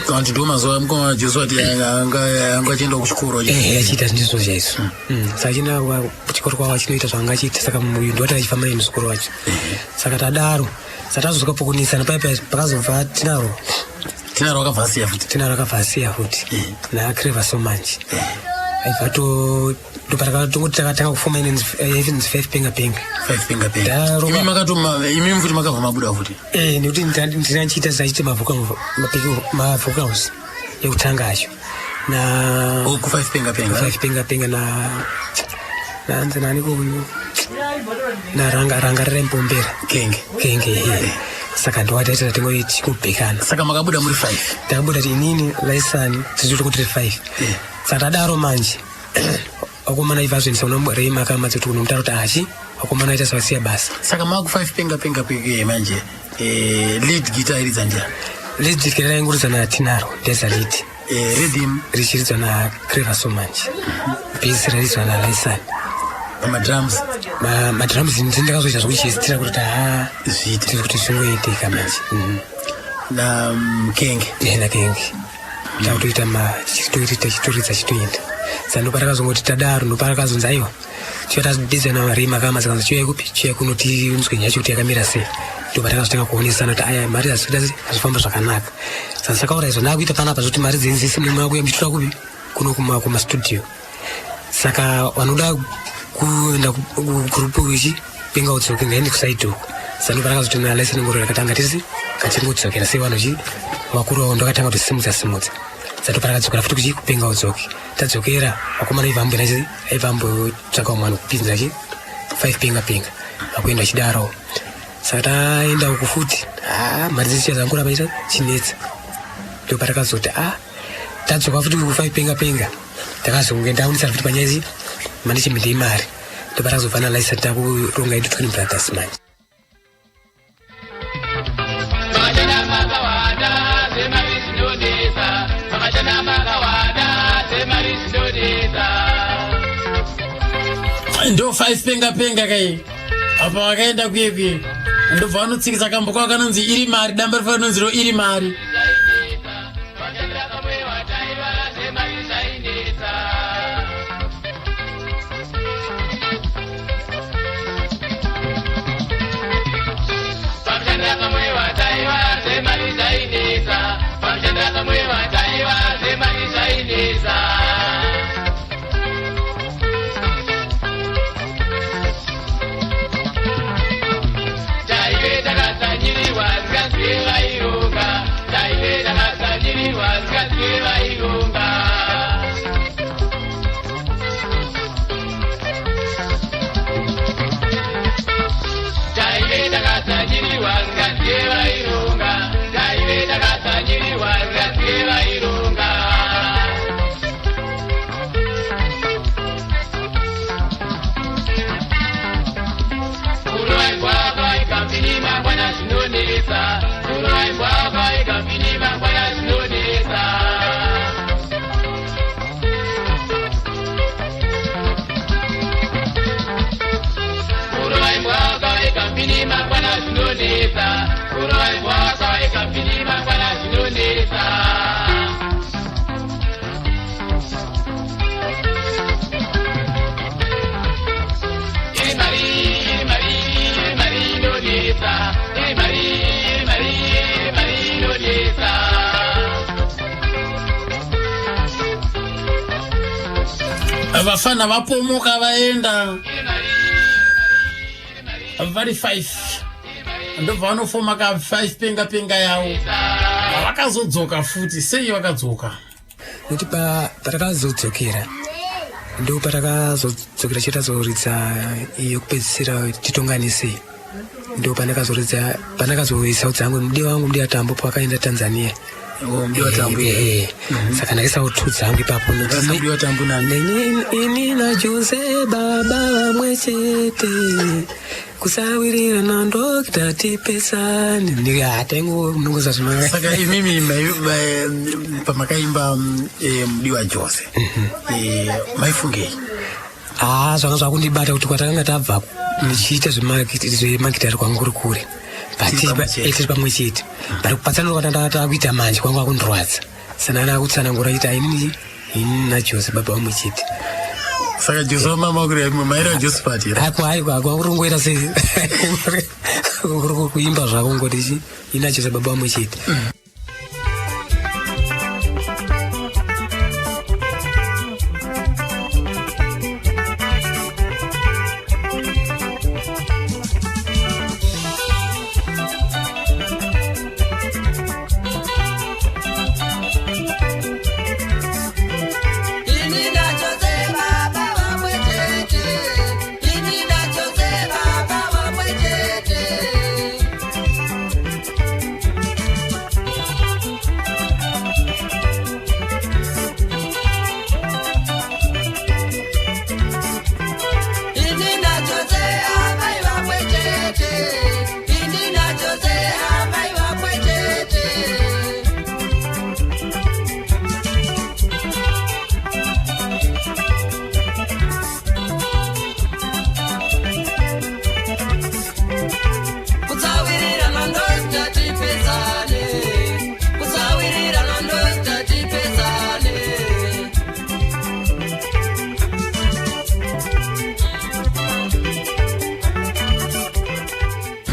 Vantu ndo mazuva mukoma Josephat anga achienda kuchikoro? Ehe, achiita ndizvo chaizvo. Saka achienda kuchikoro kwavo achinoita zvaanga achiita, saka uyu ndiwati achifamba naye muzukuru wacho. Saka tadaro, saka tazosvika pokunisana paya paya pakazobva tinaro. Tinaro akabva asiya futi? Tinaro akabva asiya futi naCrevaso manje, aibva to ndopatakatongoti takatanga kufoma inonzi Five Penga Penga. Five Penga Penga. Ndarova. Imi makatoma imi futi makabva mabuda futi? Eh, nekuti ndinachiita zachiita mavocals ekutanga acho na Oh, ku Five Penga Penga. Five Penga Penga na naanzi nani kuyu na ranga ranga rempombera. Kenge. Kenge, ehe. Saka ndowataita tingoi tichikubhekana. Saka makabuda muri five? Takabuda ti inini Laisani tichiri kuti tiri five. Saka tadaro manje vakomana ibva zvoendesa kuna Reimakama kuti kunomutara kuti achi vakomana aita sevasiya basa. Saka maku Five Penga Penga peke manje, lead guitar iridza ndiani? Lead guitar rainguridzwa naTinaro, ndeza lead. Rhythm? Richiridzwa naCrevaso manje, bass raridzwa naLaisani. Pamadrums? Madrums ndakazoita zvokuchizitira kuti ha Zviite. Tiri kuti zvingoitika manje. Na Kenge? Nakenge takutoita chitoita chitoridza chitoenda. Saka ndopatakazongoti tadaro ndopatakazonzi aiwa chiya tadedzana Rema kama, saka chiuya kupi, chiuya kuno tinzwe nyaya yacho kuti yakamira sei. Ndopatakazotanga kuonesana kuti aya mari hazvikuita sei, hazvifamba zvakanaka. Saka sakaura izvo ndakuita panapa zvoti mari dzenyu dzese munakuya muchitora kupi kuno kumastudio. Saka vanoda kuenda kugroup ichi Penga Udzoke ngaende kusaidi uko. Saka ndopatakazoti nalaiseni ngoro rakatanga tisi kachingodzokera sei vanhu chi vakuru vavo ndokatanga kuti simudza simudza. Saka ndopatakadzokera futi kuchi kuPenga Udzoke. Tadzokera vakomana aibva amboenda chi aibva ambotsvaka vamwe vanhu kupinza chi Five Penga Penga vakuenda chidaro. Saka taenda uku futi, ah, mari dzese dzangoramba ita chinetsa. Ndopatakazoti ah tadzoka futi ku Five Penga Penga, takazonge ndaonesana futi panyaya idzi management yemari. Ndopatakazobva nalaisa takuronga yedu Twin Brothers manje. Makashanda makawanda zvemari zvinonetsa, makashanda makawanda zvemari zvinonetsa. Ndo Five Penga Penga kai apa vakaenda kuye kuye, ndobva vanotsikisa kambo kwavo kanonzi Iri Mari, damba rifa rinonzi ro Iri Mari. Makashandira pamwe wataiva zvemari zvainetsa. Pamushandira pamwe wataiva zvemari zvainetsa, pamushandira pamwe wataiva zvemari zvainetsa. Taive takadzvanyirirwa zikazive vaironga, taive takadzvanyirirwa zikazive vaironga. Vafana vapomoka vaenda vari 5, ndobva vanofoma ka 5 penga penga yavo. Vakazodzoka futi sei? Vakadzoka Nekuti patakazodzokera, ndo patakazodzokera chitazoridza iyo kupedzisira titonganisei, ndo pandakazoridza, pandakazoisa dzangu mudiwa wangu Mudiwa Tambo pakaenda Tanzania. Oh, Mudiwa Tambo. Eh, saka ndakaisawo tu dzangu ipapo. Ndakaisa Mudiwa Tambo nani? Ini naJose baba vamwe chete, kusawirirana ndokita tipesani, taingo munongoza zvima. Saka imimi pamakaimba Mudiwa Jose, maifungei? Haa, zvanga zvakundibata kuti kwatakanga tabva nichiita zvemagitari kwangu kuri kure. Tiri pamwe chete. Tiri pamwe chete, but kupatsanura kwatanga takuita manje kwanga kwakundirwadza. Sana akutsanangura kuti inini, ini naJose baba vamwe chete. Saka Jose wamama kuri maira Josephat here? Ako aiko ako akurongoita se kuri kuimba zvako ngoti chi ini naJose baba vamwe chete. Ini naJose baba vamwe chete. Ini naJose baba vamwe chete. Ini naJose amai vamwe chete. Ini naJose amai vamwe chete. Kusawirirana ndoita tipesane. Kusawirirana ndoita tipesane.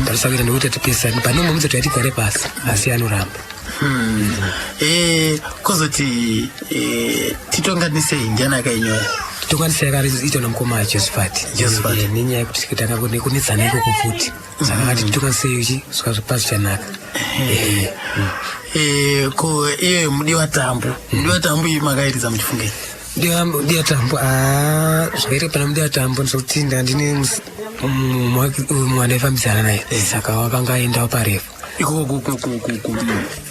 Ndarisawira ndikuti tipesani panomwe mudzo tatigare pasi, asi anoramba. Kozoti titonganisei, ndiani akainyora? Titonganisei yakaitwa namukoma Josephat. Josephat. Nenyaya yekuti tanga kunetsana ikoko futi, saka akati titonganisei ichi svika pazvichanaka. Ko iye Mudiwa Tambo, Mudiwa Tambo iyi makairidza muchifungei? Mudiwa Tambo, aa, zvakaita pana Mudiwa Tambo ndizvokuti ndandine mwana aifambidzana naye, saka wakanga aendawo parefu. Ikoko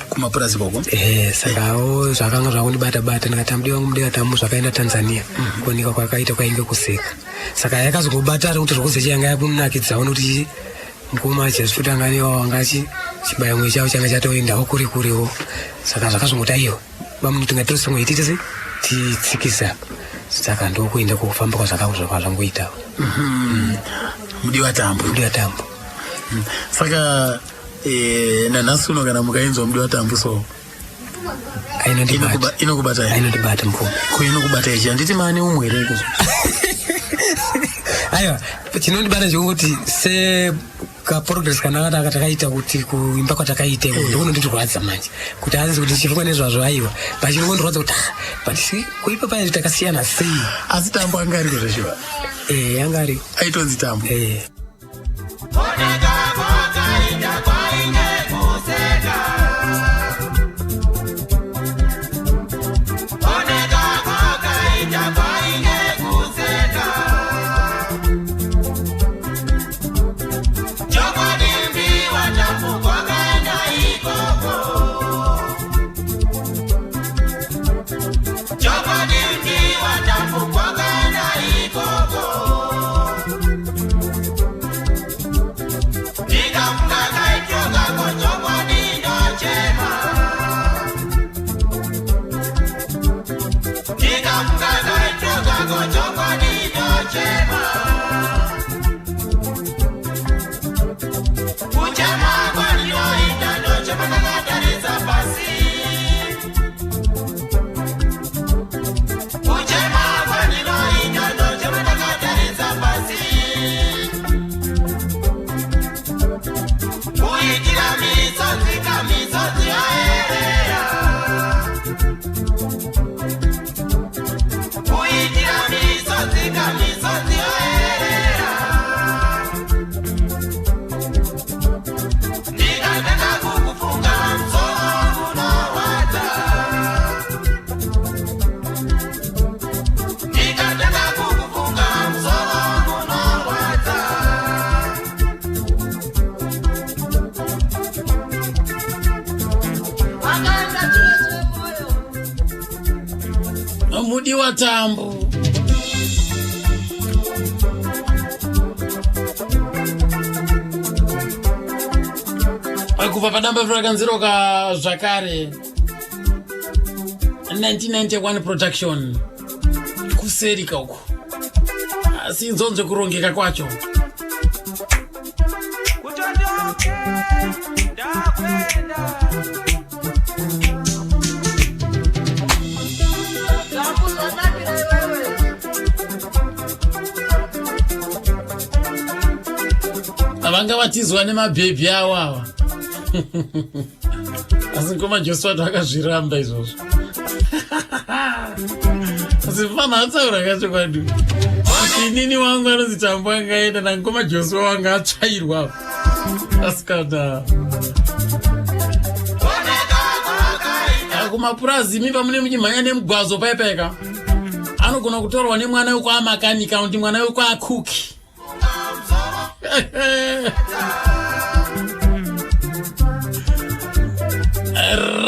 kumapurazi koko? Ehe, sakawo zvakanga zvakundibata bata, ndikati mudiwa wangu Mudiwa Tambo zvakaenda Tanzania, kuoneka kwakaita kwainge kuseka, saka yakazongobata ari kuti zvokuzecha yanga yakunakidzawo, nokuti mukoma Jesu anga newa wanga chibayamwe chavo changa chatoendawo kure kurewo, saka zvakazongoti aiwa vamunhu tingatorosongo tiite se titsikisa, saka ndokuenda kufamba kwazvakazvangoitawo. Mudiwa Tambo. Mudiwa Tambo. Saka nanhasi uno kana mukainzwa Mudiwa Tambo so Ainondibata. Inokubata here? Ainondibata mukoma. Ko inokubata ichi, handiti maane umwe here ikuzo? Aiwa, chinondibata ndechekungoti sekaprogress kana takaita kuti kuimba kwatakaita iko ndokunonditirwadza manje, kuti hanzi kuti ndichifunga nezvazvo, aiwa, pachinongondirwadza kuti ah, but kuipa paya takasiyana sei. Asi Tambo anga ariko zveshuwa? Eh, anga ariko. Aitonzi Tambo? Eh. Oneka kwakaita kwainge kuseka. Oneka kwakaita kwainge kuseka. Chokwadi Mudiwa Tambo kwakaenda ikoko. Chokwadi Mudiwa Tambo kwakaenda ikoko. Mudiwa Tambu. Kubva padamba rakanziroka zvakare 1991 production kuseri kauko, asi inzonzwe kurongeka kwacho. Vanga vatizwa nemabhebhi avo ava, asi ngoma Joswat akazviramba izvozvo, asi fana atsaura kachokwadi. Inini wangu anonzi Tambo angaenda nangoma Josua wanga atsvairwa, asikana kumapurazi imi pamune muchimhanya nemugwazo paipaika, anogona kutorwa nemwana wekwaamakanika kuti mwana wekwaakuki.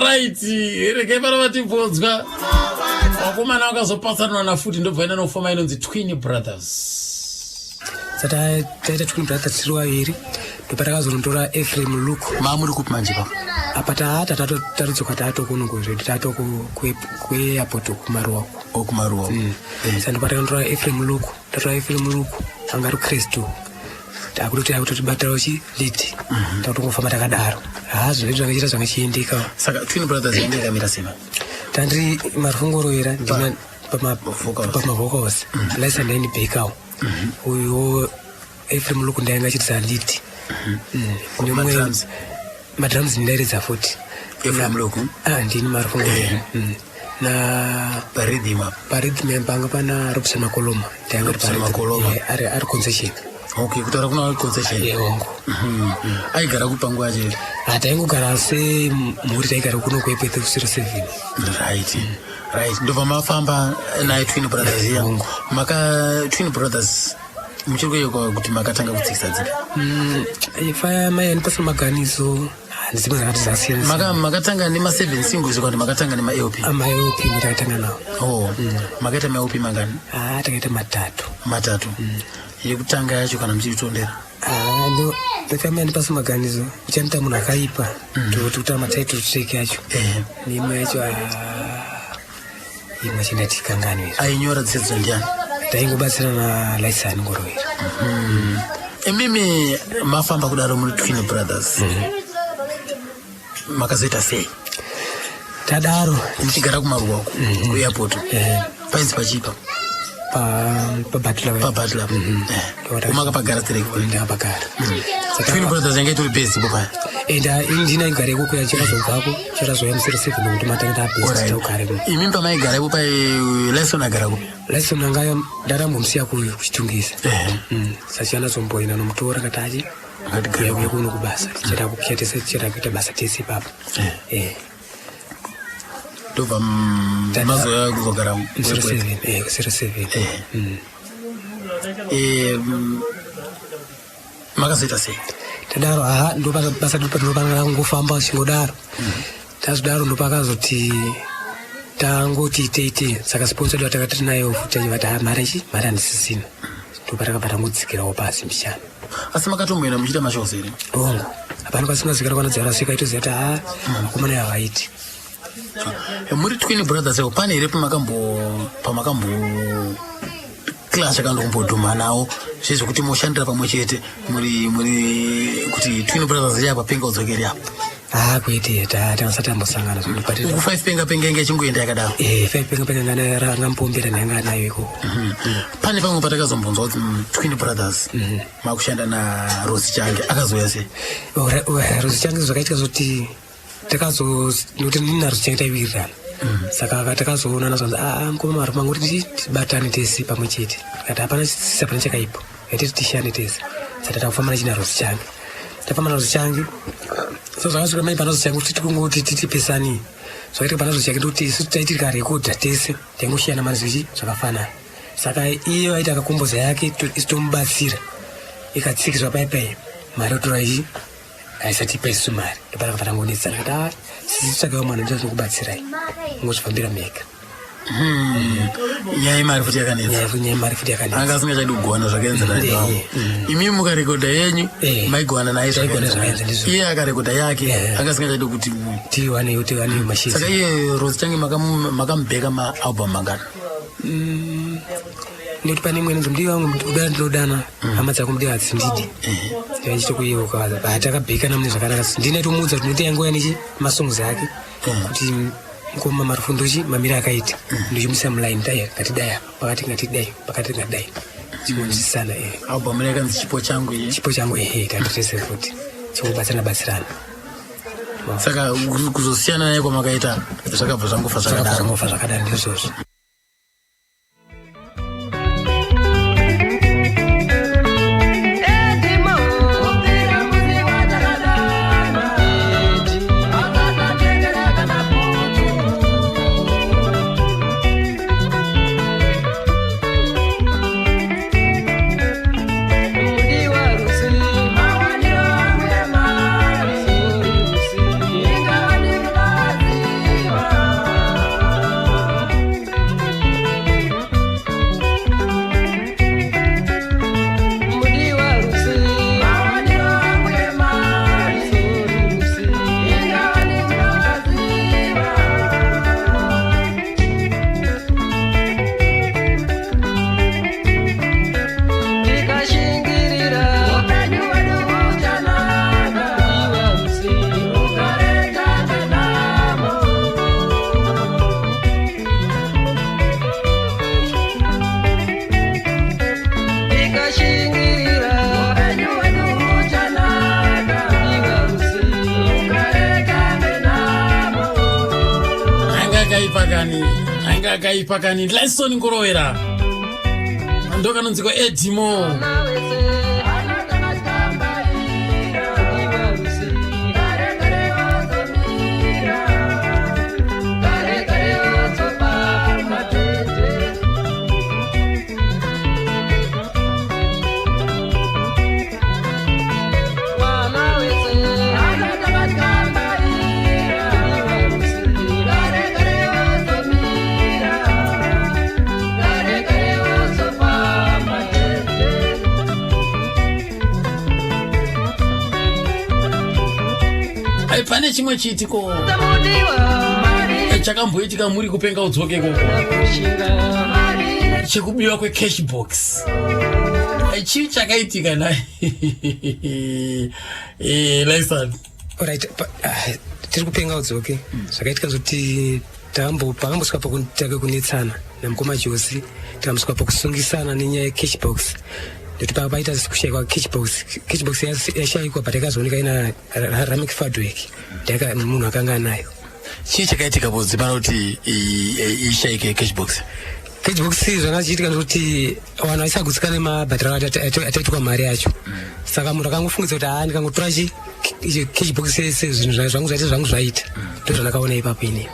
Right, regai pano vatimbonzwa vakomana vakazopatsanura nafuti, ndobva ina nofoma inonzi Twin Brothers. Saka taita Twin Brothers tiri vaviri, ndopatakazondotora Ephraim Luke. Mamuri kupi manje pa? Apa taata tatodzoka, taatokuno zvedu, taato kuairport kumaruwa. Okumaruwa. Saka ndopatakandotora Ephraim Luke. Tatora Ephraim Luke, anga ari Kristu, takutoti akutotibatirawo chi lead, takutongofamba takadaro. Ha, zvinhu zvangachiita zvangachiendeka. Saka Twin Brothers yange yakamira sema? Tandiri Marufungoroera ndina Vocals. Pamavocals Lisa ndaini backup, uyuwo Ephraim Luke ndainga achitisa lead. Nemwe Madrums? Madrums ndairidza futi. Ephraim Luke? Ah, ndini Marufungoroera na Parhythm apa? Parhythm panga pana Robson Makoloma. Ndainga Robson Makoloma. Ari concession. Okay, kutaura kuna concession. Yehongo. Aigara kupa nguva yacho? Taingogara semhuri, taigara kuno kuEpworth 07. Right, ndobva mafamba naye Twin Brothers iya. Hongu. Maka Twin Brothers muchiri kuyeuka kuti makatanga kutsikisa dzipi? Faya mai andipasa maganizo dzimwe dzakati dzasiyana. Makatanga nema7 singles kana kuti makatanga nemaLP? AmaLP ndakatanga nawo. Oh, makaita maLP mangani? Ah, takaita matatu. Matatu. Yekutanga yacho kana muchiri kutondera? Ah, ndo ndafamba andipasa maganizo uchanita munhu akaipa, toti kutaura matitle track yacho neimwe yacho, ah, imwe chindatikangani izvo. Ainyora dzedzo ndiani? Taingobatsira naLaisani Ngorowera. Imimi mafamba kudaro muri Twin Brothers, makazoita sei? Tadaro. Muchigara kumaruwa uko kuairport, painzi pachipa? Pabutler. Pabutler umakapagara stereki? Ndakapagara. Twin Brothers yange itori base ipo paya? Enda ndina igara ikoko, yachirazobvako chirazouya musero seven nokuti matanga tabase taugare. Imi pamaigara ipo pai, Lison agara kupi? Lison anga ndarambomusiya kuchitungisa, sachanazomboenda nomutora kati achi kuya kuno kubasa, tichada kuita basa tese ipapo. Ndobva mazoya kuzogara Musero seven, kusero seven. Makazoita sei? Tadaro, aha, ndo basa ndopanga kungofamba chingodaro. Tazodaro ndopakazoti tangoti teite, saka sponsor yedu atakati tinayo futi vati, "Ah, mari ichi mari handisisina." Ndopatakabva tangodzikirawo pasi mbichana. Asi makatomboenda muchiita mashows here? Hongu, hapana pasingazikana kwana dzarasika itoziva kuti ha, vakomana havaiti. Muri Twin Brothers ipo pane here pamakambo clash kana kumbodhuma nawo zvezvekuti moshandira pamwe chete muri kuti Twin Brothers iri apa, Penga Udzokeri apa? Ah, kwete, tangasati tambosangana. Uku five Penga Penga inge ichingoenda yakadaro? Five Penga Penga ngana rangamupombera nanga nayo ikoko. Pane pamwe patakazombonzwa kuti Twin Brothers makushanda naRosi Change, akazouya sei? Rosi Change, zvakaitika zoti takazo nokuti ndini naRosi Change taiwirirana, saka takazoonana zvanzi, aa, mukoma Mari, mangoti tibatane tese pamwe chete. Kati hapana sisi, hapana chakaipa, yaititi tishande tese. Saka takufamba nachina Rosi Change, tafamba naRosi Change. So zvakasvika mai pana Rosi Change kuti tikungoti titipesani. Zvakaitika pana Rosi Change ndokuti isu taiti tikarekodha tese taingosiyana manzwi zvakafanana, saka iye aiti akakomboza yake, isu tomubatsira, ikatsikiswa pai pai, mari yotora ichi aisatipa isusu mari. Ndopana kapatangonetsana kati, a, sisi, tsvakawo mwana ndinokubatsirai, ngozvifambira mega. Nyaya yemari futi yakanetsa. Nyaya yemari futi yakanetsa. Anga asingachadi kugowana zvakaenzana nevamwe. Imi mukarekodha yenyu maigowana naye zvakaenzana. Iye akarekodha yake anga asingachadi kuti tiwaneyo tiwaneyo mashizha. Saka iye Rose Change makamubheka maalbum mangana? Nekuti pane imweni nzi mudiwa wangu kudana ndinodana hama dzako mudiwa hadzindidi. Ndichitokuyeuka takabhekana mune zvakanaka. Ndinaitomuudza kuti ndinoita yangu nechi masongs ake kuti mukoma Marufu ndochi mamiro akaita ndochimuisa muline dai ngatidai apa pakati ngatidai pakati ngatidai chikonzwisisana Album yakanzi Chipo Changu iyi. Chipo Changu ehe tatitese futi chikubatsirana batsirana. Saka kuzosiyana naye kwamakaita zvakabva zvangofa zvakadaro. Zvakangofa zvakadaro ndizvozvo. Anga akaipa kani Lyson Ngorovera ndokanonziko Edimo. Pane chimwe chiitiko chakamboitika muri kupenga udzoke ikoko chekubiwa kwecash box. Chii chakaitika nhai Lyson? Alright, tiri kupenga udzoke. Zvakaitika zvekuti pakambosvika pakutanga kunetsana namukoma Josi, tikambosvika pakusungisana nenyaya yecash box. Nekuti paita kushaikwa cash box, cash box yashaikwa but yakazooneka ina Ramek Fadwick, ndaka munhu akanga anayo. Chii chakaitika bodzi pano kuti ishaike cash box? Cash box zvanga zvichiitika ndekuti vanhu vaisagutsikana nemabhadharo ataitwa mari yacho. Saka munhu akangofungidza kuti haa ndikangotora cash box yese zvinhu zvangu zvaita zvangu zvaita. Ndozvandakaona ipapo ini.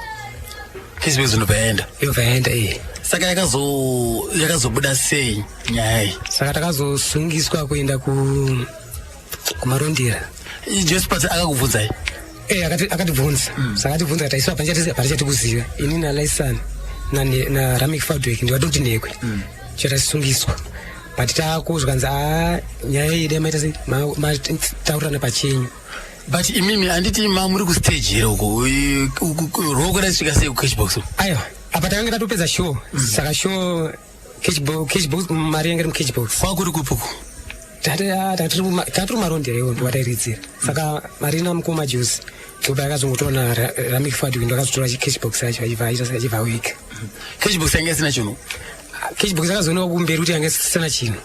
Cash box inobva yaenda? Inobva yaenda iye. Saka yakazobuda sei nyaya iyi? Saka takazosungiswa kuenda kumarondera. Josephat akakubvunzai? Akatibvunza. Saka akatibvunza akati isu hapana chatikuziva. Ini naLyson naRamik Fadwick ndivatoti nekwe. Chatasungiswa. But taakuzwa kanzi nyaya iyi dai maita sei? Mataurirana pachenyu. But imimi handiti muri kustage here uko? Ruoko raisvika sei kucash box? Aiwa, apa takanga tatopedza show. Saka show cash box mari yanga iri mucash box. Kwakuri kupi uko? Tatiri kumarondera iwo ndowatairidzira. Saka mari ina mukoma Josi ndopa yakazongotora na Ramik Fadwick ndakazotora cash box yacho achibva awika. Cash box yanga isina chinhu? Cash box yakazoonekwa kumberi kuti yanga isina chinhu.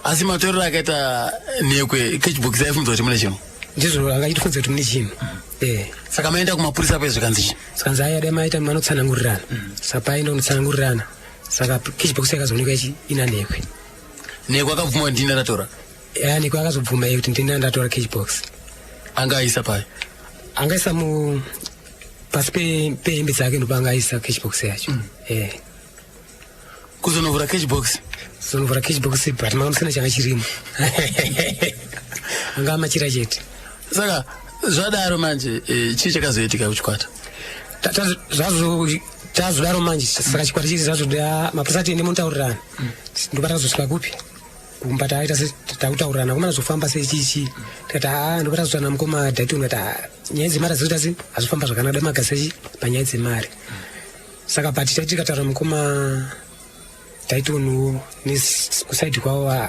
Asi matorero akaita nekwe cash box yaifungidzwa kuti mune chinhu? Ndizvo akaitifungidzwa kuti mune chinhu. Saka maenda kumapurisa apo zvikanzi chii? Zvikanzi aya dai maita manotsanangurirana. Saka paenda kunotsanangurirana. Saka cash box yakazoonekwa ina nekwe. Nekwe akabvuma kuti ndini ndatora? Nekwe akazobvuma iye kuti ndini ndatora cash box. Anga aisa pai? Anga aisa pasi pehembe dzake ndipo anga aisa cash box yacho. Kuzonovhura cash box? Kuzonovhura cash box but manga musina changa chirimo. Anga amachira chete. Saka zvadaro manje chii chakazoitika kuchikwata? Tazodaro manje, saka chikwata chiri tazoda mapurisa ati ende munotaurirana. Ndopa takazosvika kupi? Kumba. Taita takutaurirana komana, zvofamba sei, chichi? Tikati haa, ndopa tazotaura namukoma Daiton kati haa, nyaya dzemari hadzizoita se hazvofamba zvakanaka, da magasi panyaya dzemari. Saka but taiti tikataura mukoma Daitonwo kusaidi kwavo,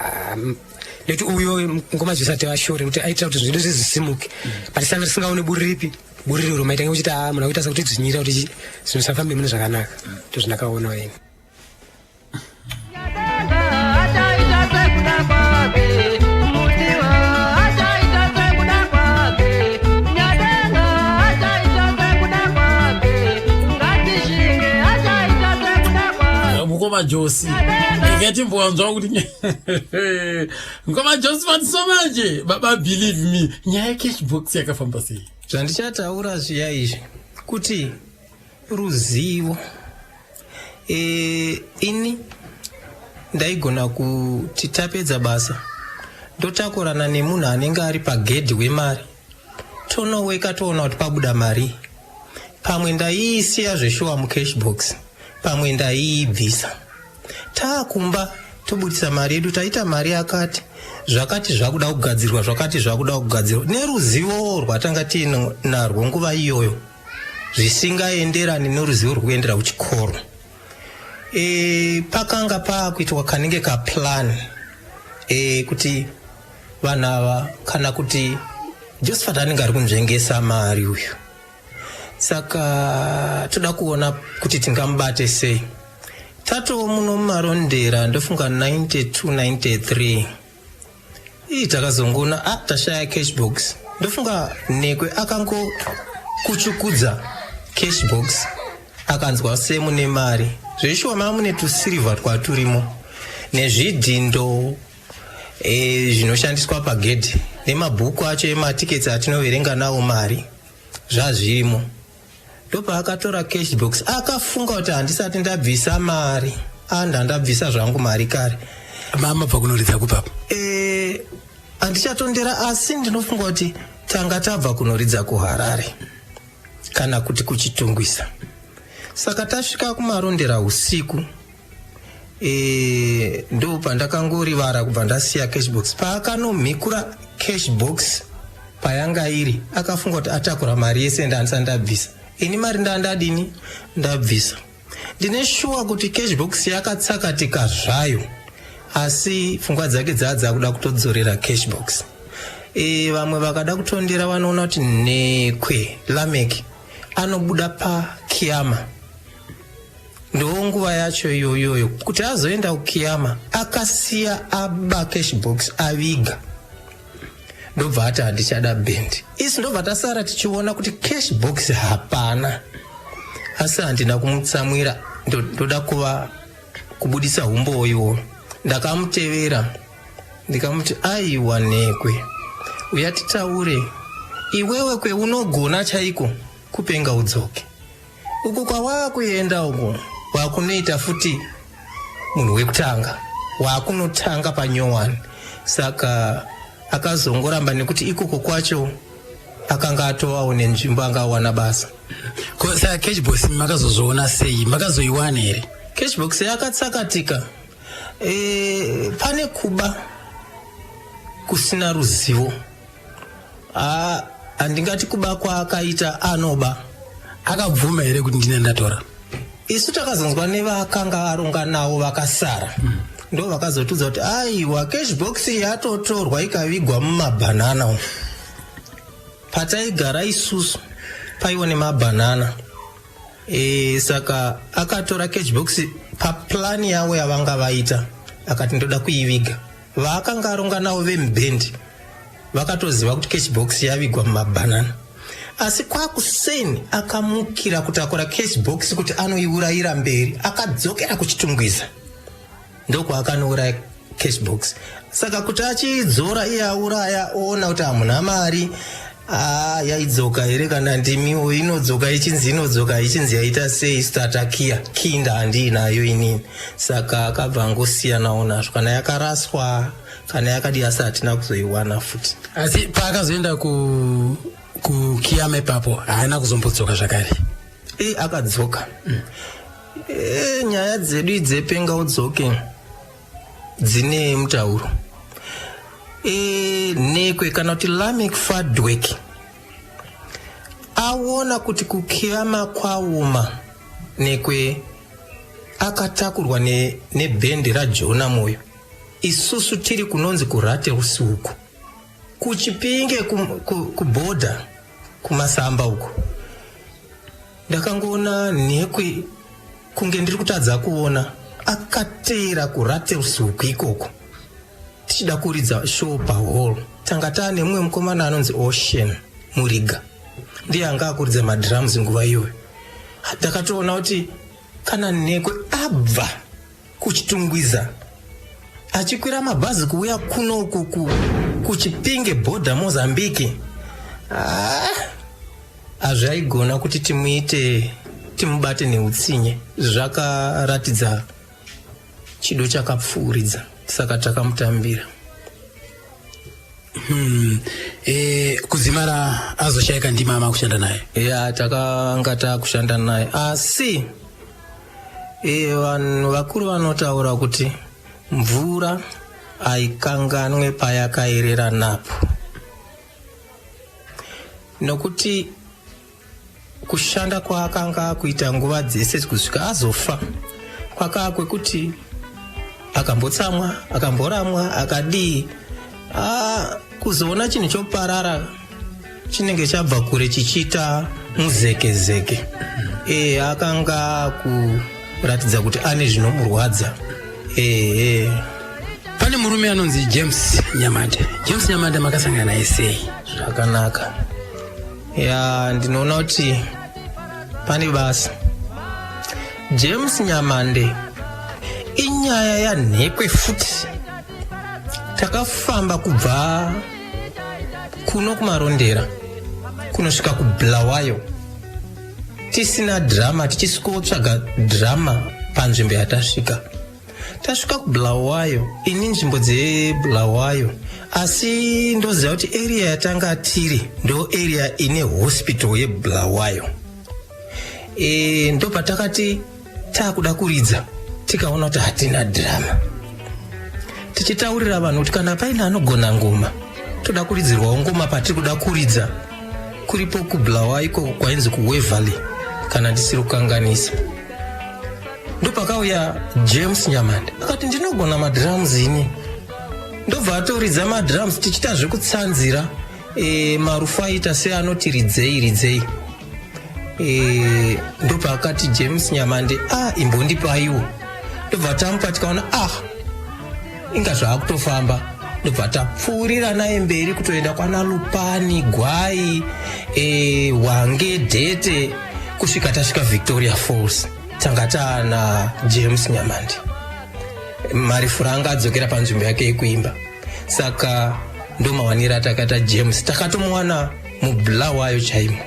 nekuti uyo mukoma Jose ativashore nekuti aitira kuti zvinhu zvedu zvisimuke, but sanga tisingaone buri ripi buri riro maitanga kuchiti haa, munhu akuita sekuti dzvinyira kuti zvinhu zvisafambe mune zvakanaka. Ndozvindakaona ini. Achaita sekuda kwake mutiwa, achaita sekuda kwake Nyadenga, achaita sekuda kwake. Ngatishinge, achaita sekuda kwake. Mukoma Josi, ngatimbwanzwa kuti mukoma Josi vatiso manje baba, believe me, nyaya yecash box yakafamba sei? Zvandichataura zviya izvi kuti ruzivo, ini ndaigona kuti tapedza basa ndotakurana nemunhu anenge ari pagedhi wemari, tonoweka, toona kuti pabuda mari. Pamwe ndaiisiya zveshuwa mucash box, pamwe ndaiibvisa. Taakumba tobudisa mari yedu, taita mari yakati, zvakati zvakuda kugadzirwa, zvakati zvakuda kugadzirwa, neruzivo rwatanga tiinarwo nguva iyoyo zvisingaenderani neruzivo rwekuendera kuchikoro. Pakanga paakuitwa kanenge kaplan kuti vanhu ava, kana kuti Josephat anenge ari kunzvengesa mari uyu, saka toda kuona kuti tingamubate sei. Tatoo muno muMarondera, ndofunga 92 93 ii, takazongoona a tashaya cash box. Ndofunga Nekwe akangokuchukudza cash box, akanzwa semune mari. Zveshuwa mava mune tusirivha twaturimo nezvidhindo zvinoshandiswa pagedhi nemabhuku acho ematiketsi atinoverenga nawo mari, zvazvirimo. Ndopaakatora cash box, akafunga kuti handisati ndabvisa mari. Anda ndabvisa zvangu mari kare. Mabva kunoridza kupapo? Handichatondera, asi ndinofunga kuti tanga tabva kunoridza kuHarare kana kuti kuChitungwisa. Saka tasvika kuMarondera usiku, ndo pandakangorivara kubva ndasiya cashbox. Paakanomhikura cashbox payanga iri, akafunga kuti atakura mari yese, ndandisati ndabvisa ini mari. Ndandadini? Ndabvisa. Ndine shuwa kuti cashbox yakatsakatika zvayo, asi pfungwa dzake dzaa dzakuda kutodzorera cashbox. Vamwe vakada kutondera vanoona kuti Nekwe Lamek anobuda pakiyama. Ndo nguva yacho iyoyoyo kuti azoenda kukiyama, akasiya aba cashbox, aviga, ndobva ati handichada bhendi. Isi ndobva tasara tichiona kuti cash box hapana, asi handina kumutsamwira. Ndoda kuva kubudisa umbowo iwowo. Ndakamutevera, ndikamuti, "Aiwa Nekwe, uya titaure. Iwewe kweunogona chaiko kupenga udzoke. Uku kwawaakuenda uku wakunoita futi munhu wekutanga waakunotanga panyowani." Saka akazongoramba nekuti ikoko kwacho akanga atovawo nenzvimbo, anga awana basa. Ko saka cashbox makazozviona sei? Makazoiwana here? Cashbox yakatsakatika. Pane kuba kusina ruzivo. Handingati kuba kwaakaita, anoba. Akabvuma here kuti ndine ndatora? Isu takazonzwa nevakanga aronga navo vakasara, ndo vakazotudza kuti aiwa, cashbox yatotorwa ikavigwa mumabhanana umu. Pataigara isusu paiwa nemabhanana. Saka akatora cashbox paplani yavo yavanga vaita, akati ndoda kuiviga. Vaakanga aronga navo vemubhendi vakatoziva kuti cashbox yavigwa mumabhanana, asi kwakuseni akamukira kutakura cashbox kuti anoiurayira mberi. Akadzokera kuChitungwiza, ndokwaakanouraya cashbox. Saka kuti achiidzora iye auraya, oona kuti hamuna mari. Ah, yaidzoka here? Kana ndimiwo, inodzoka ichinzi, inodzoka ichinzi yaita sei? Statakia kinda handiinayo inini. Saka akabva angosiyanawo nazvo, kana yakaraswa kana yakadi, asi hatina kuzoiwana futi. Asi paakazoenda kukiyama ipapo haana kuzombodzoka zvakare? E akadzoka. E, nyaya dzedu idzepenga udzoke dzine mutauro. E, Nhekwe kana kuti Lameck Fadweck aona kuti kukiyama kwaoma Nhekwe akatakurwa nebhendi ne raJona Moyo. Isusu tiri kunonzi kuRatels uku kuChipinge kubhodha ku, kumasamba uku. Ndakangoona Nhekwe kunge ndiri kutadza kuona akateera kuRatels uku ikoko tichida kuridza show pahall. Tanga taane mumwe mukomana anonzi Ocean Muriga, ndiye anga akuridza madrums nguva iyoyo. Ndakatoona kuti kana Nhekwe abva kuChitungwiza achikwira mabhazi kuuya kuno uku kuChipinge bhodha Mozambique, hazvaigona kuti timuite timubate neutsinye. Zvakaratidza chido chakapfuuridza, saka takamutambira. Kudzimara azoshaika ndima ama kushanda naye? Ya, takanga takushanda naye, asi vanhu vakuru vanotaura kuti mvura haikanganwe payakaerera napo, nokuti kushanda kwaakanga akuita nguva dzese kusvika azofa kwakaa kwekuti akambotsamwa, akamboramwa, akadii, kuzoona chinhu choparara chinenge chabva kure chichiita muzekezeke. Akanga kuratidza kuti ane zvinomurwadza. Pane murume anonzi James Nyamande. James Nyamande makasangana naye sei? Zvakanaka. Ya, ndinoona kuti pane basa. James Nyamande inyaya yaNhekwe futi. Takafamba kubva kuno kuMarondera kunosvika kuBulawayo tisina drama, tichisvikotsvaga drama panzvimbo yatasvika. Tasvika kuBulawayo, ini nzvimbo dzeBulawayo, asi ndoziva kuti area yatanga tiri ndo area ine hospital yeBulawayo. Ndopatakati taakuda kuridza, tikaona kuti hatina drama, tichitaurira vanhu kuti kana paine anogona ngoma toda kuridzirwawo ngoma patiri kuda kuridza. Kuripo kuBulawayo ikoko kwainzi kuWaverley kana ndisiri kukanganisa. Ndopakauya James Nyamande akati ndinogona madrums ini, ndobva atoridza madrums tichiita zvekutsanzira. Marufu aita seanoti ridzei ridzei. Ndopaakati James Nyamande, imbondipaiwo. Ndobva tamupa, tikaona inga zvaakutofamba. Ndobva tapfuurira naye mberi kutoenda kwana Lupani, Gwai, Wange, Dhete, kusvika tasvika Victoria Falls. Tanga taana James Nyamande. Marifura anga adzokera panzvimbo yake yekuimba, saka ndomawaniro atakaita James. Takatomuwana muBulawayo chaimo.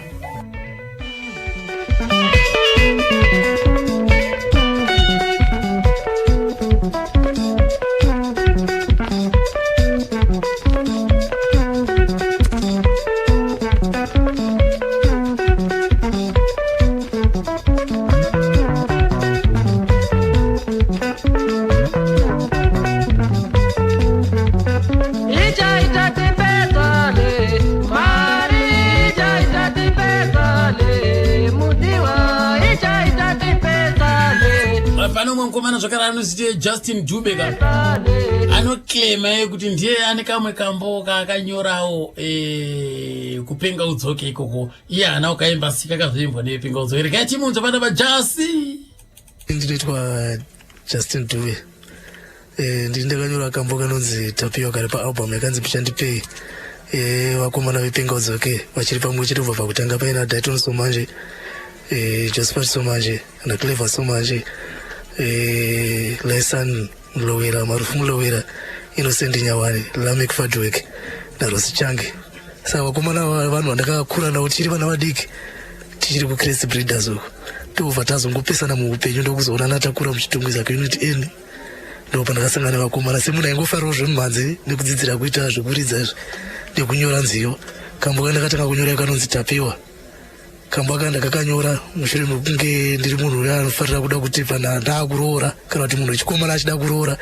Ichaita tipesane mari, ichaita tipesane mudiwa, ichaita tipesane. Pane umwe mukomana zvakare anoziti Justin Dube ka, anoclaima yekuti ndiye ane kamwe kambo kaakanyorawo, kupenga udzoke ikoko. Iye haana kukaimba, asi kakazoimbwa nepenga udzoke. Regai timunzwe pana vaJasi. Ndinoitwa Justin Dube. Ndini ndakanyora kambo kanonzi Tapiwa kari paalbum yakanzi Pichandipei. Vakomana vepenga udzoke vachiri pamwe chete kubva pakutanga, paina Daiton Somanje, Josephat Somanje naClever Somanje, Lysan Mulowera, Marufu Mulowera, Innocent Nyawani, Lamek Fadwick naRosi Change. Saka vakomana ava vanhu vandakakura navo tichiri vana vadiki, tichiri kuCrest Breeders uko, tobva tazongopesana muupenyu, ndokuzoonana takura muChitungwiza kuUnit N. Ndo pandakasangana nevakomana semunhu aingofarirawo zvemumhanzi nekudzidzira kuita zvekuridza izvi nekunyora nziyo. Kambo kandakatanga kunyora kanonzi Tapiwa. Kambo aka ndakakanyora mushure mekunge ndiri munhu uya anofarira kuda kuti pana ndaakuroora kana kuti munhu wechikomana achida kuroora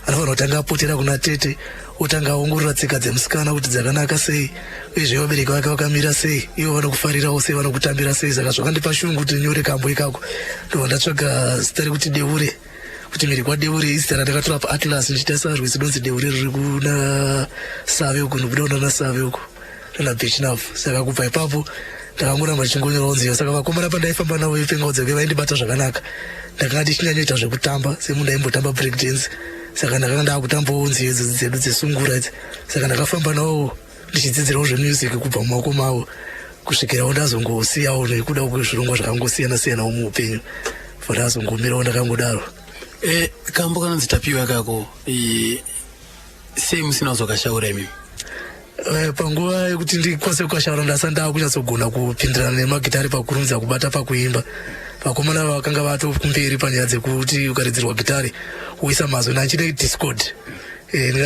anofanira kutanga apotera kuna tete otanga aongorora tsika dzemusikana kuti dzakanaka sei uyezve vabereki vake vakamira sei ivo vanokufarirawo sei vanokutambira sei. Saka zvakandipa shungu kuti nyore kambo ikako, ndobva ndatsvaga zita rekuti Deure, kuti mhiri kwaDeure. Izita randakatora paatlas ndichitarisa rwizi donzi Deure ruri kuna Save uku, nobuda kunana Save uku nana Bechnaf. Saka kubva ipapo ndakangoramba ndichingonyorawo nziyo. Saka vakomana pandaifamba navo vePengawo Dzake vaindibata zvakanaka. Ndakanga ndichinyanyoita zvekutamba semunhu ndaimbotamba break dance, saka ndakanga ndakutambawo nziyo idzi dzedu dzesungura idzi. Saka ndakafamba navo ndichidzidzirawo zvemusic kubva mumaoko mavo kusvikirawo ndazongosiyawo nekuda kwezvirongwa zvakangosiyana siyanawo muupenyu, ndazongomirawo ndakangodaro. Kambo kanonzi Tapiwa kako, sei musina kuzokashaura imimi? Panguva yekuti ndikwanise kukashaura ndasa ndakunyatsogona kupindirana nemagitari pakurumidza kubata pakuimba. Vakomana vakanga vatokumberi panyaya dzekuti ukaridzirwa gitari woisa mazwi. Ndachine discord,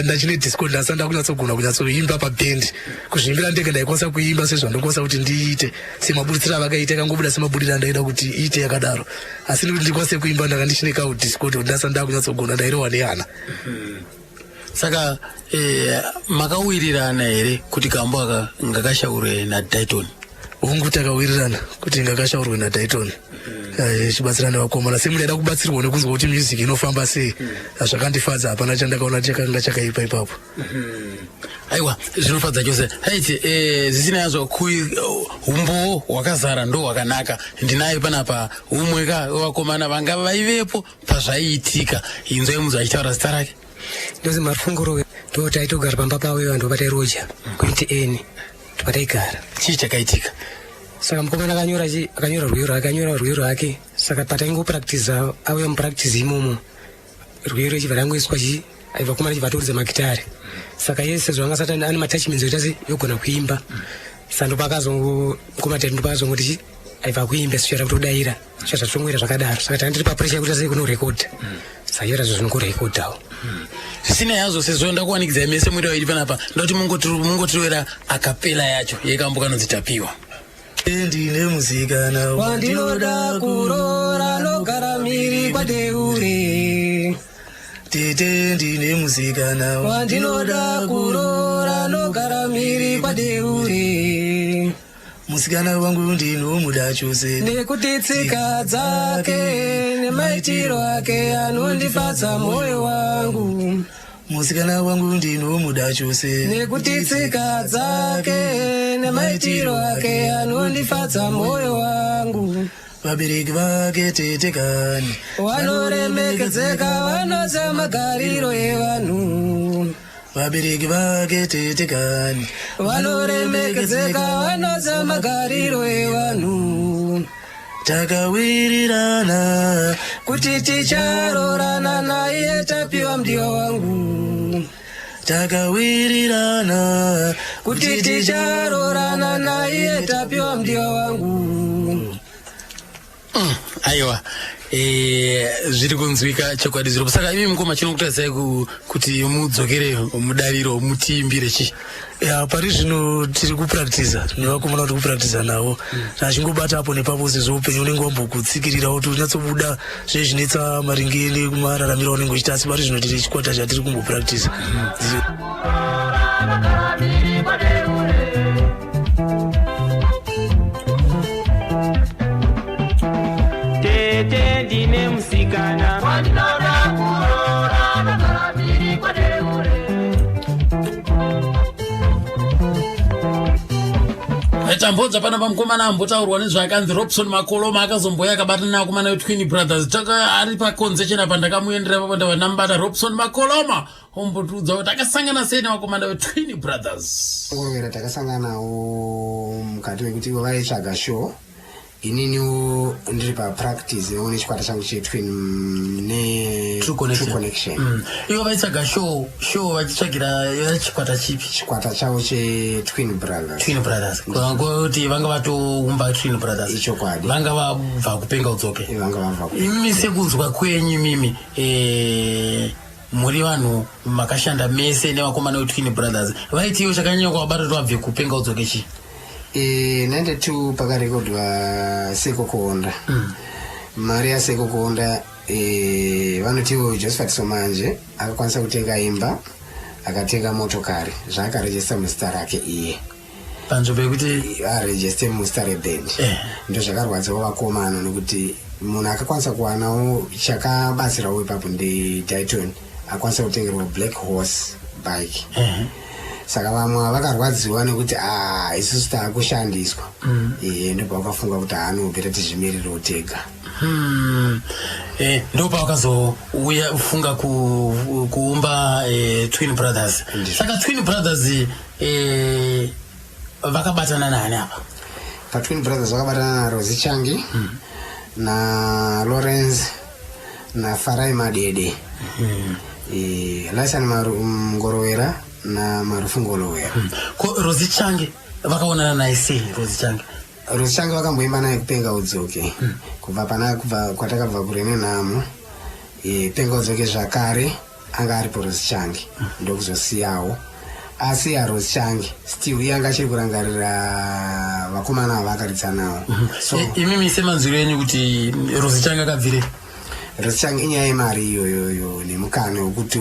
ndachine discord, ndasa ndakunyatsogona kunyatsoimba pabhendi. Kuzviimbira ndege ndaikwanisa kuimba sezvandokwanisa kuti ndiite semaburitsiro avakaita, ikangobuda semabudiro andaida kuti iite yakadaro. Asi nekuti ndikwanise kuimba ndanga ndichine kaudiscord kuti ndasa ndakunyatsogona, ndairohwa nehana. Saka makawirirana here kuti kambo aka ngakashaurwe naDaiton? Hongu, takawirirana kuti ngakashaurwe naDaiton chibatsira nevakomana semunhu aida kubatsirwa nekunzwa kuti music inofamba sei. Zvakandifadza, hapana chandakaona chakanga chakaipa ipapo. Aiwa, zvinofadza chose. Haiti zvisina yazvo, umbowo hwakazara ndo hwakanaka. Ndinaye panapa umwe ka wevakomana vanga vaivepo pazvaiitika. Inzwai munzwa achitaura zita rake. Ndozi Marufunguro, ndo taitogara pamba pavo ivo, ndo patairoja kuiti eni ndopataigara. Chii chakaitika? Saka mukomana akanyora chi akanyora rwiyo rwake, akanyora rwiyo rwake. Saka pataingopractiza, auya mupractice imomo, rwiyo rwechibva rangoiswa chi vakomana chibva atoridza magitari. Saka iye sezvo anga asati ane maattachments oita se yogona kuimba, saka ndopakazongo mukoma tete ndopakazongoti chi aibva kuimba sichera kutodaira zvatongwira zvakadaro. Saka tanga tiri papressure yekuita sei kunorekodha, saka ivo razvo zvinongorekodhawo. Zvisinei hazvo, sezvo ndakuwanikidzai mese muri vairi panapa, ndoti mungotirowera acapella yacho yekambo kanonzi Tapiwa. Ndine musikana wandinoda kuroora nogara mhiri kwaDeure. Tete, ndine musikana wandinoda kuroora nogara mhiri kwaDeure. Musikana wangu ndinomuda chose nekuti tsika dzake nemaitiro ake anondifadza mwoyo wangu. Musikana wangu ndinomuda chose nekuti tsika dzake nemaitiro ake anondifadza mwoyo wangu. Vabereki vake tete kani vanoremekedzeka, vanoziva magariro evanhu. Vabereki vake tete kani vanoremekedzeka, vanoziva magariro evanhu. Takawirirana kuti ticharorana naiye Tapiwa mudiwa wangu. Takawirirana kuti ticharorana naiye Tapiwa mudiwa wangu. Aiwa, zviri kunzwika chokwadi zviripo. Saka imi mukoma, chinokutarisai kuti mudzokere mudariro mutiimbire chii? Ya, pari zvino tiri kupractiza nevakomana kuti kupractiza navo achingobata apo nepapo sezvo upenyu unenge wambokutsikirira kuti unyatsobuda zvezvinetsa maringe nekumararamiro aunenge uchiita. Asi pari zvino tiri chikwata chatiri kumbopractiza. Tete, ndine musikana wandinoda kuroora nogara mhiri kwaDeure. Tambodza pana pamukomana ambotaurwa nezvaakanzi Robson Makoloma, akazomboya akabatana nevakomana veTwin Brothers. Taka ari pakonzechena apa, ndakamuendera ipapo, ndava ndamubata Robson Makoloma, ombotiudza kuti akasangana sei nevakomana veTwin Brothers. Kurovera takasanganawo mukati mekuti ivo vaitsvaga show, ininiwo ndiri papractice ne chikwata changu cheTwin ne True Connection. True Connection. Ivo vaitsvaga show vachitsvagira chikwata chipi? Chikwata chavo cheTwin Brothers. Twin Brothers, kuti vanga vatoumba Twin Brothers. Ichokwadi. Vanga vabva kuPenga Udzoke. Vanga vabva Imi sekunzwa kwenyu mimi, muri vanhu makashanda mese nevakomana veTwin Brothers, vaitiwo chakanyanya kuvabata kuti vabve kuPenga Udzoke chii? E, 92 pakarekodwa Seko Kuonda. Mari yaSeko Kuonda e, vanotiwo Josephat Somanje akakwanisa kutenga imba, akatenga motokari zvaakarejesta muzita rake iye. Panzvimbo yekuti arejeste muzita rebhendi. Eh. Ndozvakarwadzawo vakomana nekuti munhu akakwanisa kuwanawo chakabatsirawo ipapo ndiDayton, akwanisa kutengerwa Black Horse bike. Saka vamwe vakarwadziwa nekuti a isusu taakushandiswa. Ndobva vakafunga kuti haanobvira tizvimiriro tega. Ndo pavakazouya funga kuumba Twin Brothers. Saka Twin Brothers vakabatana nani apa? PaTwin Brothers vakabatana naRosi Changi, naLawrence, naFarai Madede, Lyson Ngorowera naMarufu Ngorowera. Ko Rosi Change vakaonana naye sei, Rosi Change? Rosi Change vakamboimba naye kuPenga Udzoke. Kubva pana kubva kwatakabva kure nenhamo, Penga Udzoke zvakare anga aripo Rosi Change, ndokuzosiyawo. Asi aRosi Change still iye anga achiri kurangarira vakomana ava akaridza nawo. So Imimi semanzwiro enyu kuti Rosi Change akabvire? Rosi Change inyaya yemari iyoyoyo nemukana wekuti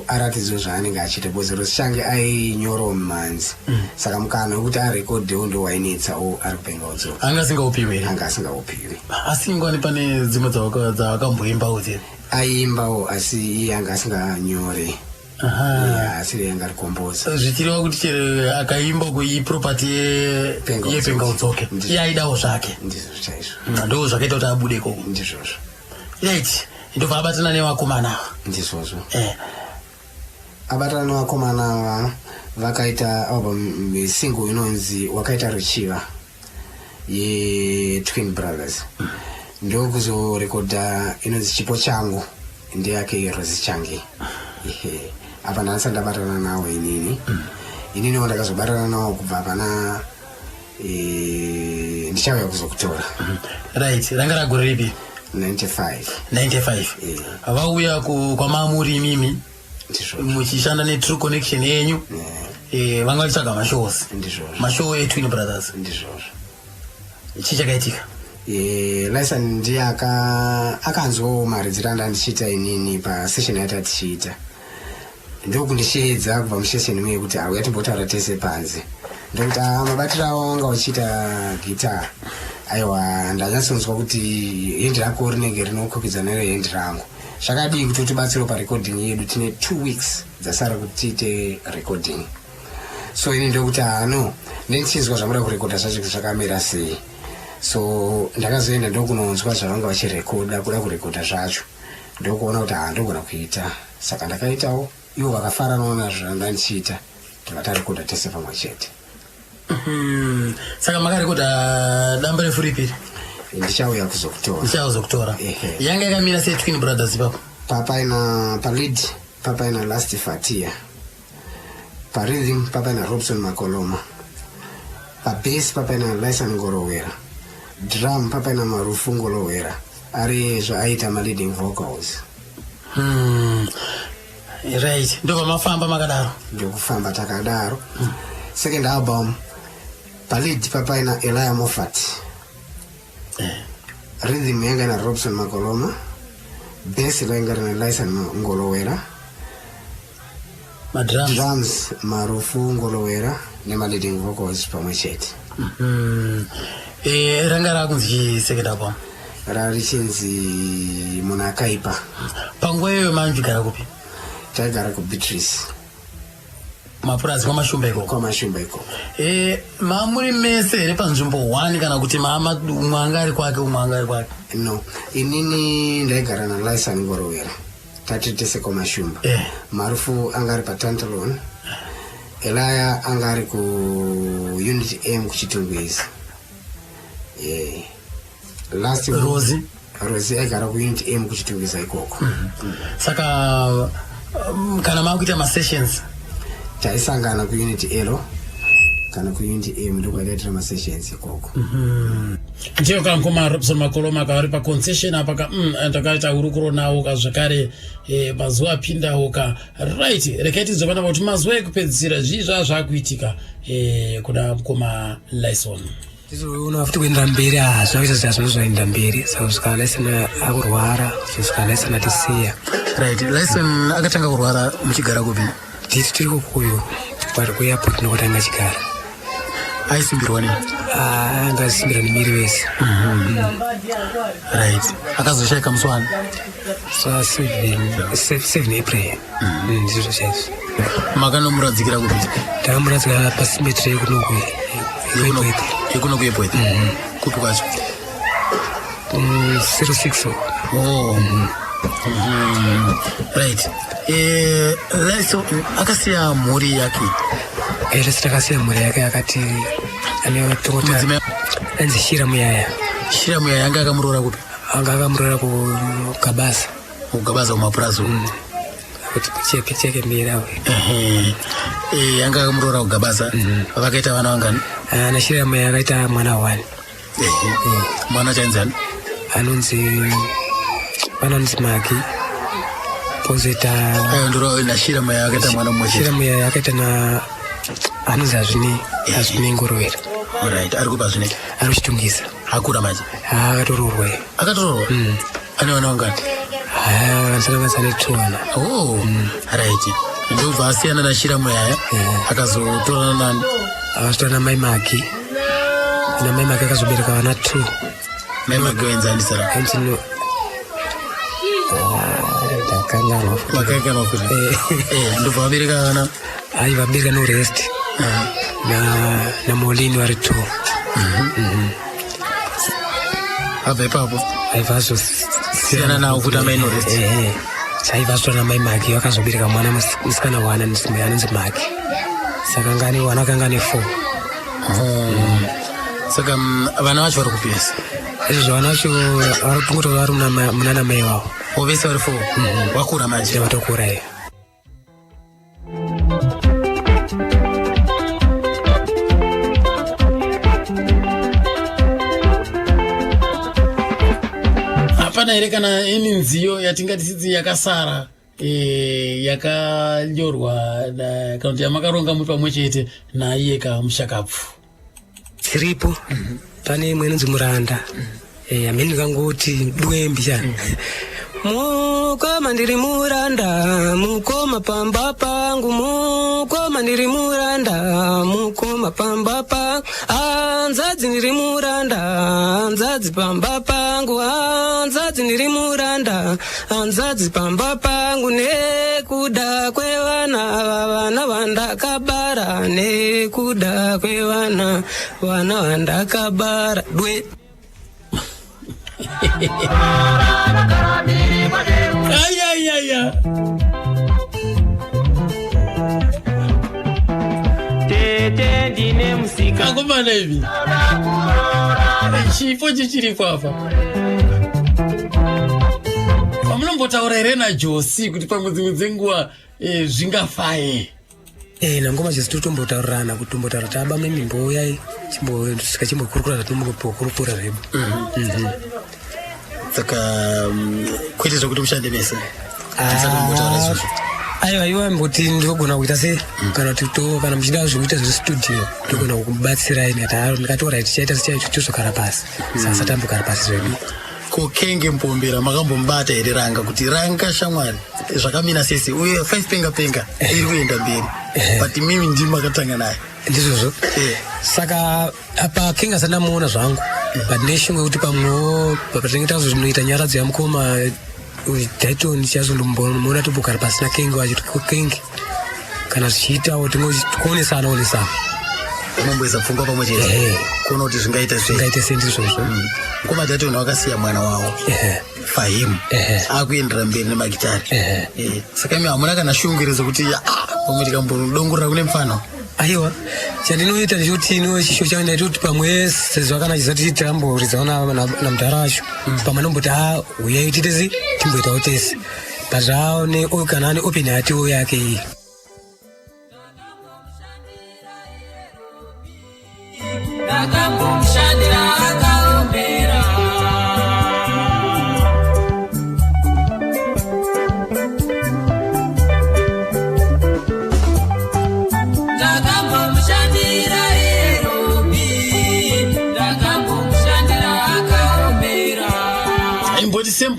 aratidzwe zvaanenge achiita, because Rosi Change ainyorawo mumhanzi. Saka mukana wekuti arekodhewo ndo wainetsawo ari kuPenga Udzoke. Anga asingaupiwi here? Anga asingaupiwi. Asi ingwani pane dzimwe dzavakamboimbawo dziri? Aiimbawo, asi iye anga asinganyore. Asi iye anga ari composer. Zvichireva kuti chero akaimba kuiproperty Penga yePenga Udzoke. Udzoke, iye aidawo zvake. Ndizvo chaizvo. Ndo zvakaita kuti abude ikoko. Ndizvozvo. Right, ndobva abatana nevakomana ava. Ndizvozvo. Abatana nevakomana ava, vakaita album single inonzi Wakaita Ruchiva yeTwin Brothers, ndokuzorekodha inonzi Chipo Changu, ndeyake Rosi Change. Ehe, apa ndandisati ndabatana nawo inini. Ininiwo ndakazobatana nawo kubva pana Ndichauya Kuzokutora. Right, ranga ragore ripi? 95. 95. Vauya kwamamuri imimi muchishanda neTrue Connection yenyu, vanga vachitsvaga mashows. Ndizvozvo. Mashow eTwin Brothers. Ndizvozvo. Chii chakaitika? Lyson ndiye akanzwawo maridziro anda ndichiita inini pasession yata tichiita, ndokundisheedza kubva musession imwe yekuti auya timbotaura tese panze. Ndokuti, "Ah, mabatiro avo anga uchiita gita, aiwa, ndanyatsonzwa kuti hendi rako rinenge rinokwikwidzana nehendi rangu. Zvakadii kuti utibatsirewo parecording yedu? Tine 2 weeks dzasara kuti tiite recording." So ini ndokuti, "Hano ndendichinzwa zvamuda kurekodha zvacho kuti zvakamira sei." So ndakazoenda ndokunonzwa zvavanga vachirekodha, kuda kurekodha zvacho, ndokuona kuti handogona kuita. Saka ndakaitawo, ivo vakafara noona zvanda ndichiita, tobva tarekodha tese pamwe chete. Saka makarekodha damba refu ripi? Ndichauya Kuzokutora. Ndichauya Kuzokutora. Yanga yakamira seTwin Brothers ipapo? Papaina palead papaina Last Fatia, parhythm papaina Robson Makoloma, pabass papaina Lyson Ngorowera, drum papaina Marufu Ngorowera ari zvaaita maleading vocals. Right, ndobva mafamba makadaro. Ndokufamba takadaro. Second album, palead papaina Elia Moffat, rhythm yanga ina Robson Makoloma, bass rainga rina Lyson Ngolowera, madrums drums Marufu Ngolowera nemaleading vocals pamwe chete. Ranga rakunzi chii second album? Rarichinzi Munhu Akaipa. Panguva iyoyo manjigara kupi? Taigara kuBeatrice. Mapurazi kwaMashumba ikoko? KwaMashumba ikoko. Mamuri mese here panzvimbo 1, kana kuti mama umwe anga ari kwake, umwe anga ari kwake? No, inini ndaigara naLyson Ngorowera, tati tese kwaMashumba. Marufu anga ari paTantalon, Elaya anga ari kuUnit M kuChitungwiza. Last Rosi? Rosi aigara kuUnit M kuChitungwiza ikoko. Saka kana makuita masessions? Taisangana kuUnit L. kana kuUnit M ndokwataitira masessions ikoko. Ndiyo kankoma Robson Makoloma kavari paconcession apa ka takaita hurukuro nawo ka zvakare mazuva apindawo ka. Right, regai tinzwe panapa kuti mazuva ekupedzisira zvii zvaa zvakuitika kuna mukoma Lyson. Tizoona futi kuenda mberi, hazvina kuita zviya zvinozoenda mberi. Saka kusvika Lyson akurwara, kusvika Lyson atisiya. Right, Lyson akatanga kurwara muchigara kupi? Tiri tiri kukuyu kuairport nokutanga chigara. Aisimbirwa nei? Anga aisimbirwa nemiri wese. Right, akazoshaika musi wani? So 7 April. Ndizvo chaizvo. Makanomuradzikira kupi? Takamuradzika pacemetery yekunoku. Yekunoku Epworth? Kupi kwacho? 06. Oh. Right. Laiso akasiya mhuri yake. Laiso akasiya mhuri yake akati ane tokota. Anzi Shira Muyaya. Shira Muyaya anga akamuroora kupi? Anga akamuroora kuGabaza. KuGabaza kumapurazi. Kuti cheke cheke mbira. Anga akamuroora kuGabaza. Vakaita vana vangani? Na Shira Muyaya akaita mwana 1. Mwana chainzi ani? Anonzi vanonzi Magi. Pozoita ndoro na Shira Muyaya akaita mwana mumwe chete. Shira Muyaya akaita na anonzi Hazvinei Ngorovera. Alright, ari kupa Hazvinei? Ari kuchitungisa. Akura manje? Akatoroorwa. Akatoroorwa? Ane vana vangani? Akasanganisa ne 2 vana. Oh, right. Ndobva asiyana na Shira Muyaya, akazotorana nani? Akazotorana na Mai Magi. Na Mai Magi akazobereka vana 2. Mai Magi wainzandisira? Ainzi no. Ndakanganwa futi. Wakanganwa futi. Ndobva vabereka vana? Ai, vabereka no rest. Na Molini vari 2. Abva ipapo? Aibva azosiyana nawo kuti amai no rest. Aibva azotora Mai Magi, vakazobereka mwana musikana wana anonzi Magi. Saka ngani wana akanga ane 4. Saka vana vacho vari kupi vese? Izvozvo vana vacho vari kungoti vari munana mai vavo. Vese vari 4? Vakura manje? Vatokura iyo. Hapana here kana ini nziyo yatingati sidzi yakasara yakanyorwa kana kuti yamakaronga muri pamwe chete naiye kamushakabvu? Dziripo. Pane imwe inonzi Muranda. Amene ndikangoti dwembi chani. Mukoma ndiri muranda, mukoma pamba pangu, mukoma ndiri muranda, mukoma pamba pangu, hanzadzi ndiri muranda, hanzadzi pamba pangu, hanzadzi ndiri muranda, hanzadzi pamba pangu, nekuda kwevana ava vana vandakabara, nekuda kwevana vana vandakabara. Dwe. Ayayaya. Tete ndine musika. Akomana ivi. Chipo chichiripo apa. Pamunombotaura here naJosi kuti pamwe dzimwe dzenguva zvingafaye? Nangoma Josi totombotaurirana, kutombotaura taba memimbo uyai svika chimbokurukura zvatombokurukura zvedu. Saka kwete zvekuti mushande mese? Tisatombotaura izvozvo. Aiwa, iwa mboti ndinogona kuita sei kana kuti to kana muchida zvekuita zvestudio ndogona kukubatsirai. Ndikatora tichaita tichaita tozogara pasi. Saka satambogara pasi zvedu. Ko Kenge Mpombera makambombata here Ranga kuti Ranga shamwari zvakamira sese uye 5 penga penga iri kuenda mberi, but mimi ndimi makatanga naye? Ndizvozvo. Saka apa Kenge asandamuona zvangu, but neshungu yekuti pamwewo patinenge tazonoita nyaradzo yamukoma Daiton chazondombomuona tombogara pasina Kenge wacho, Kenge kana zvichiitawo tingokuonesana onesana. Unomboisa pfungwa pamwe chete kuona kuti zvingaita sei. Zvingaita sei, ndizvozvo. Mukoma Daiton wakasiya mwana wavo Fahimu akuendera mberi nemagitari. Saka imi hamuna kana shungu here dzekuti pamwe tikambodongorera kune mufano? Aiwa, chandinoita ndechekuti ino chisho changu ndaita kuti pamwe sezvo kana chisati tamboridzawo namudhara wacho, pamwe anomboti a uyai tiite timboitawo tese, but zvaane kana ane open heart yake iyi.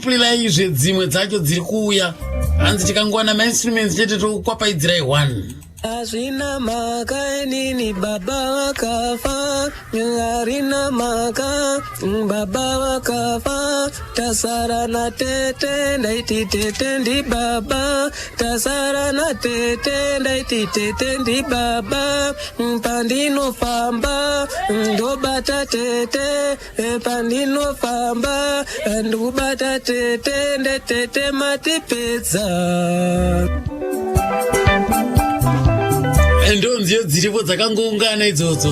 Tichikuplayiraizve dzimwe dzacho dziri kuuya. Hanzi tikangowana mainstruments chete tokukwapaidzirai one. Hazvina mhaka inini baba vakafa, harina mhaka baba vakafa, tasara natete ndaiti tete ndibaba, tasara natete ndaiti tete ndibaba, pandinofamba ndobata tete, pandinofamba ndikubata tete ndetete matipedza. Ndo nziyo dziripo dzakangoungana idzodzo,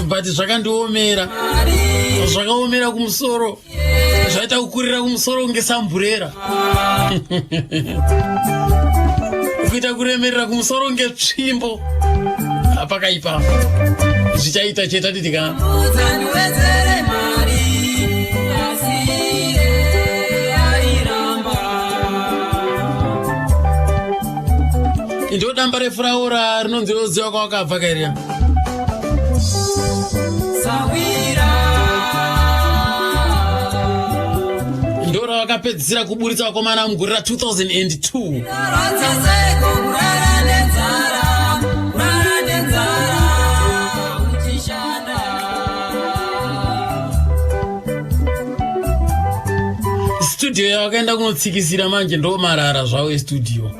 but zvakandiomera, zvakaomera kumusoro, zvaita kukurira kumusoro kunge samburera, kuita kuremerera kumusoro kunge tsvimbo. Pakaipa, zvichaita chete titika. Uzandiwedzere mari, asi iye airamba. Ndo damba refuraura rinonzi roziva kwawakabva kairiya. Sawira. Ndo ravakapedzisira kuburitsa vakomana mugore ra2002. Rwadza seko kurara nenzara, kurara nenzara uchishanda. Studio yavakaenda kunotsikisira manje ndo marara zvavo estudio.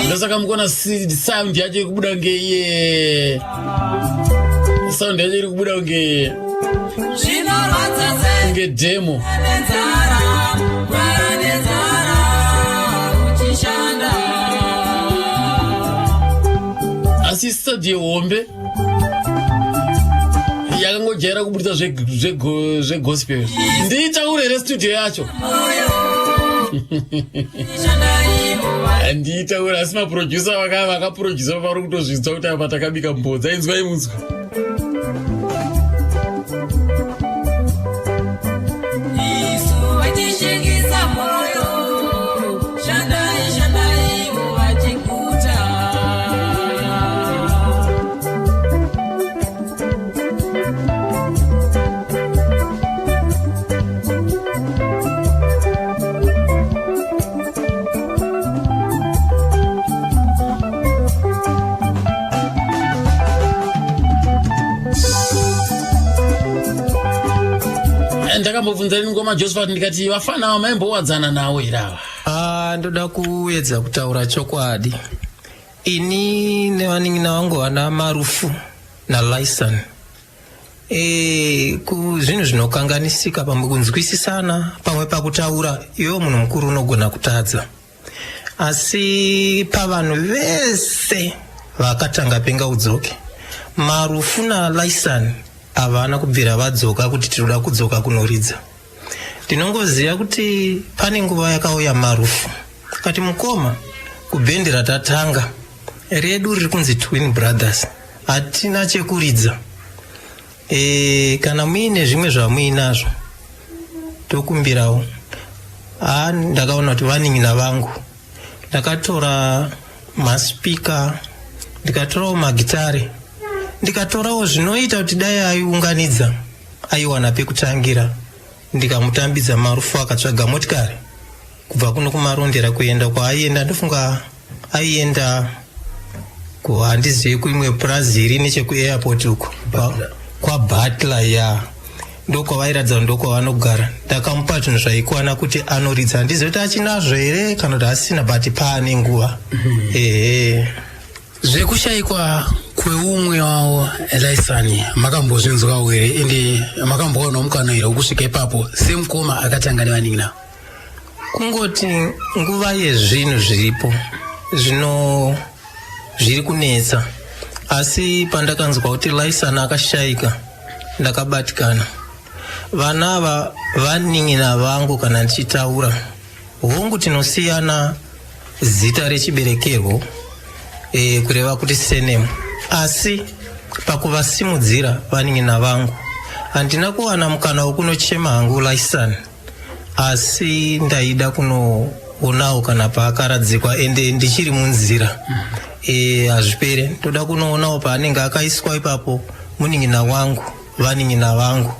Ndosaka mukuona sound yacho iri kubuda kunge iye, sound yacho iri kubuda kunge Zvinorwadza seko kunge demo. nenzara, kurara nenzara uchishanda. Asi studio hombe yakangojaira kuburitsa zvegospel. Ndiitaure here studio yacho? Handiitaure, asi maproducer vakaproducer vari kutozvinzwa kuti apa takabika mbodza. Inzwai munzwa. Isu vachishingisa moyo, shandai, shandai, ivo vachiguta. Ndakambobvunza rini ngoma Josephat, ndikati vafana ava maimbowadzana nawo here ava? Ah, ndoda kuedza kutaura chokwadi. Ini nevanin'ina vangu vana Marufu naLyson, zvinhu zvinokanganisika pamwe kunzwisisana, pamwe pakutaura. Iwewo munhu mukuru unogona kutadza, asi pavanhu vese vakatanga Penga Udzoke, Marufu naLyson havana kubvira vadzoka kuti tinoda kudzoka kunoridza. Ndinongoziva kuti pane nguva yakauya Marufu akati, "Mukoma, kubhendi ratatanga redu riri kunzi Twin Brothers hatina chekuridza. Kana muine zvimwe zvamuinazvo tokumbirawo." Ha, ndakaona kuti vanin'ina vangu. Ndakatora maspeaker, ndikatorawo magitare, ndikatorawo zvinoita kuti dai aiunganidza aiwana pekutangira. Ndikamutambidza Marufu, akatsvaga motikari kubva kuno kuMarondera kuenda kwaaienda. Ndofunga aienda handizivi kuimwe purazi iri nechekuairport uko kwaButler, ya, ndokwavairatidza, ndokwavanogara. Ndakamupa zvinhu zvaikwana kuti anoridza. Handizivi kuti achinazvo here kana kuti asina, but paane nguva, ehe. Zvekushayikwa kweumwe wavo Laisani makambozvinzwawo here? Ende makambowanawo mukana here wekusvika ipapo semukoma akatanga nevanin'ina? Kungoti nguva yezvinhu zviripo zvino zviri kunetsa, asi pandakanzwa kuti Laisana akashayika ndakabatikana. Vana ava vanin'ina vangu. Kana ndichitaura, hongu, tinosiyana zita rechiberekerwo, kureva kuti surname, asi pakuvasimudzira vanin'ina vangu. Handina kuwana mukana wekunochema hangu Laisan, asi ndaida kunoonawo kana paakaradzikwa. Ende ndichiri munzira, hazvipere, ndoda kunoonawo paanenge akaiswa ipapo munin'ina wangu, vanin'ina vangu.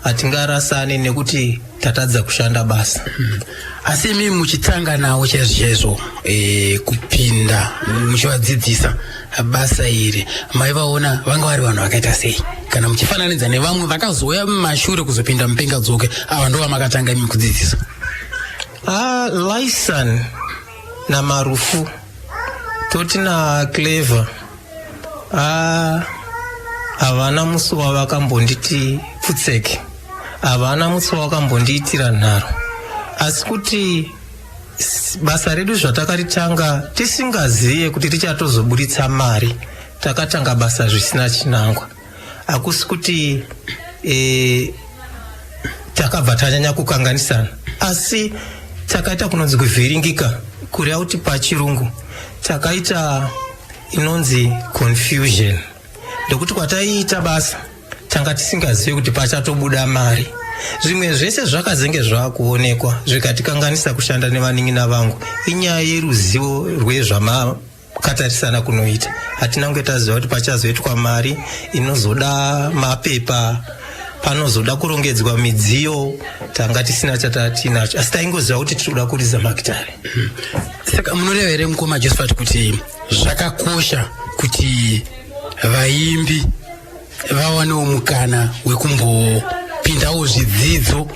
Hatingarasani nekuti tatadza kushanda basa. Asi imi muchitanga nawo chaizvo chaizvo e, kupinda muchivadzidzisa basa iri, maivaona vanga vari vanhu vakaita sei kana muchifananidza nevamwe vakazouya mumashure kuzopinda mupenga dzoke? Ava ndo vamakatanga imi kudzidzisa. Ah, Lyson naMarufu toti naClever, ah, havana musi wavakambonditi pfutseke, havana musi wavakambondiitira nharo. Asi kuti basa redu zvatakaritanga tisingaziye kuti richatozoburitsa mari, takatanga basa zvisina chinangwa. Hakusi kuti takabva tanyanya kukanganisana, asi takaita kunonzi kuvhiringika, kureva kuti pachirungu takaita inonzi confusion, ndokuti kwataiita basa tanga tisingazivi kuti pachatobuda mari. Zvimwe zvese zvakazenge zvakuonekwa zvikatikanganisa kushanda nevanin'ina vangu inyaya yeruzivo rwezvama katarisana kunoita. Hatina kunge taziva kuti pachazoitwa mari inozoda mapepa, panozoda kurongedzwa midziyo. Tanga tisina chatatinacho, asi taingoziva kuti tiri kuda kuridza magitare. Saka munoreva here, mukoma Josephat, kuti zvakakosha kuti vaimbi vawanewo mukana wekumbopindawo zvidzidzo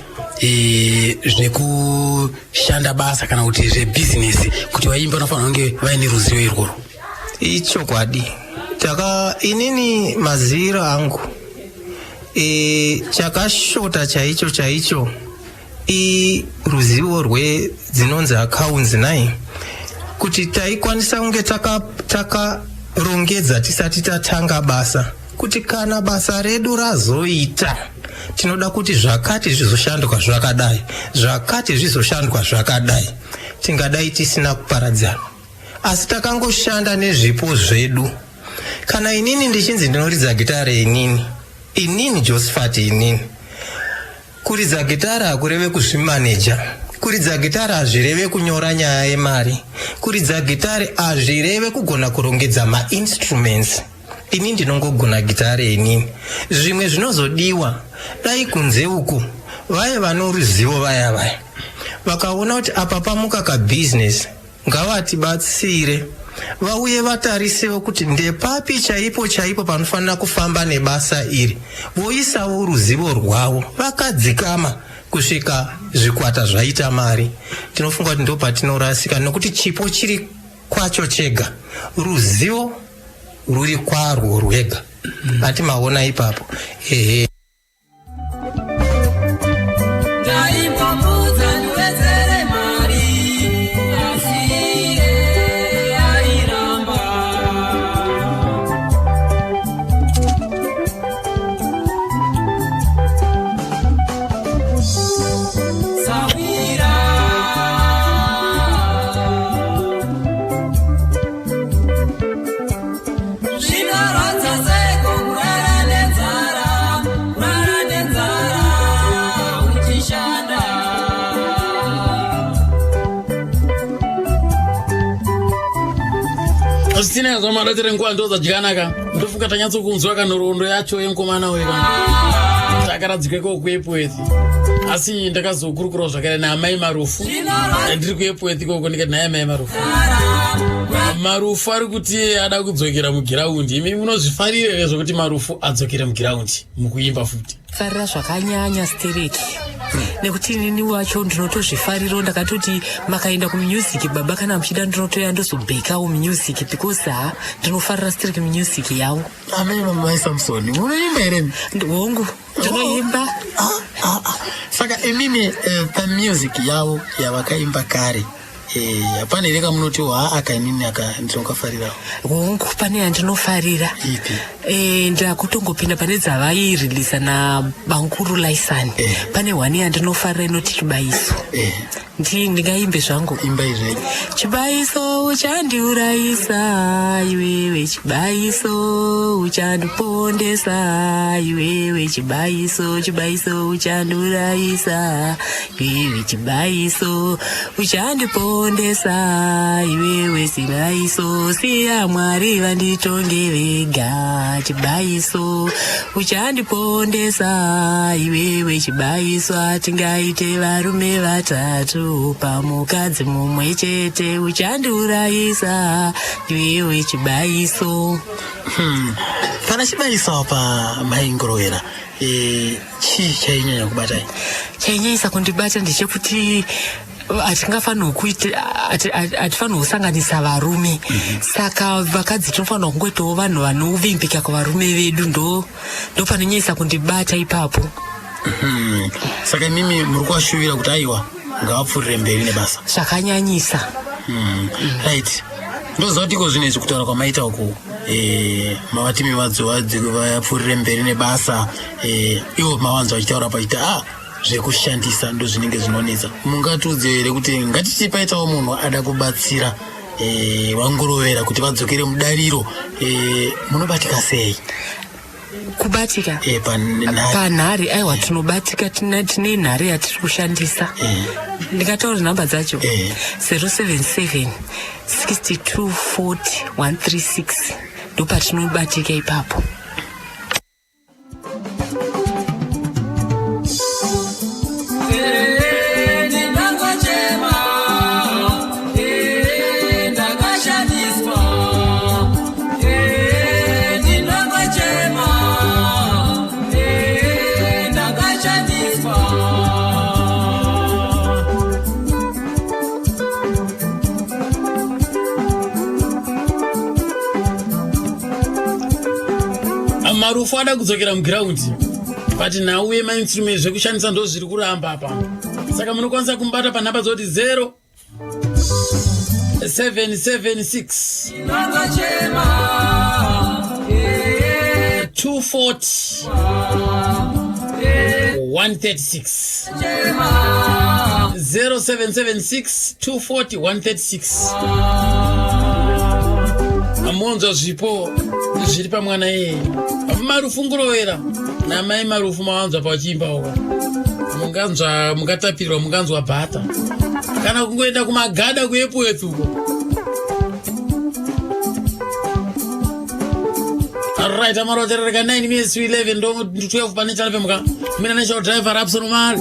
zvekushanda basa kana kuti zvebhizinesi, kuti vaimbi vanofanira kunge vaine ruzivo irworwo? Ichokwadi. Taka inini maziviro angu, chakashota chaicho chaicho iruzivo rwedzinonzi accounts nai kuti taikwanisa kunge takarongedza tisati tatanga basa, kuti kana basa redu razoita tinoda kuti zvakati zvizoshandwa zvakadai, zvakati zvizoshandwa zvakadai, tingadai tisina kuparadzana. Asi takangoshanda nezvipo zvedu. Kana inini ndichinzi ndinoridza gitare, inini Josephat, inini kuridza gitare hakureve kuzvimaneja. Kuridza gitare hazvireve kunyora nyaya yemari. Kuridza gitare hazvireve kugona kurongedza mainstruments. Ini ndinongogona gitare inini. Zvimwe zvinozodiwa, dai kunze uku vaye vano ruzivo vaya vaya vakaona kuti apa pamuka kabhizinesi, ngavatibatsire, vauye vatarisewo kuti ndepapi chaipo chaipo panofanira kufamba nebasa iri, voisawo ruzivo rwavo vakadzikama kusvika zvikwata zvaita mari. Tinofunga kuti ndo patinorasika, nokuti chipo chiri kwacho chega, ruzivo ruri kwarwo rwega. Ati maona ipapo, ehe. Ndaimbomudza ndiwedzere mari, asi iye airamba. Sawira. Zvinorwadza seko kurara nenzara, kurara nenzara uchishanda. Zvisinei zvamadatire, nguva ndo zadyanaka. Ndofunga tanyatsokunzwa kanhoroondo yacho yemukomana uyu kana takaradzikwa ikoko kuEpworth. Asi ndakazokurukurawo zvakare naamai Marufu ndiri kuEpworth ikoko, ndikati naye amai Marufu, Marufu ari kuti ada kudzokera mugiraundi. Imi munozvifarira here zvokuti Marufu adzokere mugiraundi mukuimba futi? Farira zvakanyanya stereki, nekuti inini wacho ndinotozvifarirawo. Ndakatoti makaenda kumusic baba, kana muchida ndinotoya ndozobhekawo music, because ha, ndinofarira stereki music yavo. Amai, mai Samsoni, munoimba here? Hongu, ndinoimba. Saka imimi pamusic yavo yavakaimba kare, hapana here kamunoti ha, aka inini aka ndinokafarirawo? Hongu, pane yandinofarira. Ipi? Ndakutongopinda pane dzavairilisa nabankuru Lysani. Pane one yandinofarira inoti Chibayiso. Ndingaimbe zvangu? Imba izvei. Chibayiso uchandiurayisa iwewe, chibayiso uchandipondesa iwewe, chibayiso, chibayiso uchandiurayisa iwewe, chibayiso uchandipondesa. Uchandipondesa iwewe chibaiso, siya Mwari vanditonge vega chibaiso. Uchandipondesa iwewe chibaiso, hatingaite varume vatatu pamukadzi mumwe chete. Uchandiurayisa iwewe chibaiso. Pana chibaiso apa mai Ngorowera, chii chainyanya kubatai? Chainyanyisa kundibata ndechekuti hatingafanirwi kuita, hatifanirwi kusanganisa varume. Saka vakadzi tinofanirwa kungoitawo vanhu vanovimbika kuvarume vedu, ndo panonyanyisa kundibata ipapo. Saka imimi muri kuvashuvira kuti aiwa, ngavapfuurire mberi nebasa. Zvakanyanyisa. Right, ndoziva kuti iko zvinhu izvi kutaura kwamaita uku, mavati vapfuurire mberi nebasa, ivo mavanzwa vachitaura pachita zvekushandisa ndo zvinenge zvinonetsa. Mungatiudze here kuti ngatiti paitawo munhu ada kubatsira vaNgorovera kuti vadzokere mudariro, munobatika sei? Kubatika Panhare. Panhare, aiwa, tinobatika. Tine nhare yatiri kushandisa. Ndingataura nhamba dzacho? 077 62 40 136, ndopatinobatika ipapo. Ndinangochema, ndakashandiswa. Ndinangochema, ndakashandiswa. Marufu ada kudzokera mugiraundi, but nhau yemainstrument zvekushandisa ndo zviri kuramba apa. Saka munokwanisa kumubata panhamba dzoti 0 776 Ndinangochema, 240 136. Chema. 0776 240 136. Amonzwa zvipo zviri pamwana iyeye, Marufu Ngurovera namai Marufu. Mawanzwa pachiimba uko, munganzwa, mungatapirirwa, munganzwa bhata kana kungoenda kumagada kuEpworth uko. Right, amaroterereka 9 minutes to 11, ndo 12 pane chalepemuka mina national driver Rapson Mari.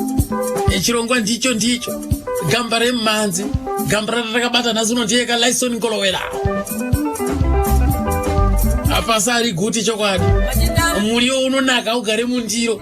Chirongwa ndicho ndicho gamba remumhanzi. Gamba ratakabata nhasi uno ndiyeka Lison Ngolowera. Apasa ari guti chokwadi, muriwo unonaka ugare mundiro.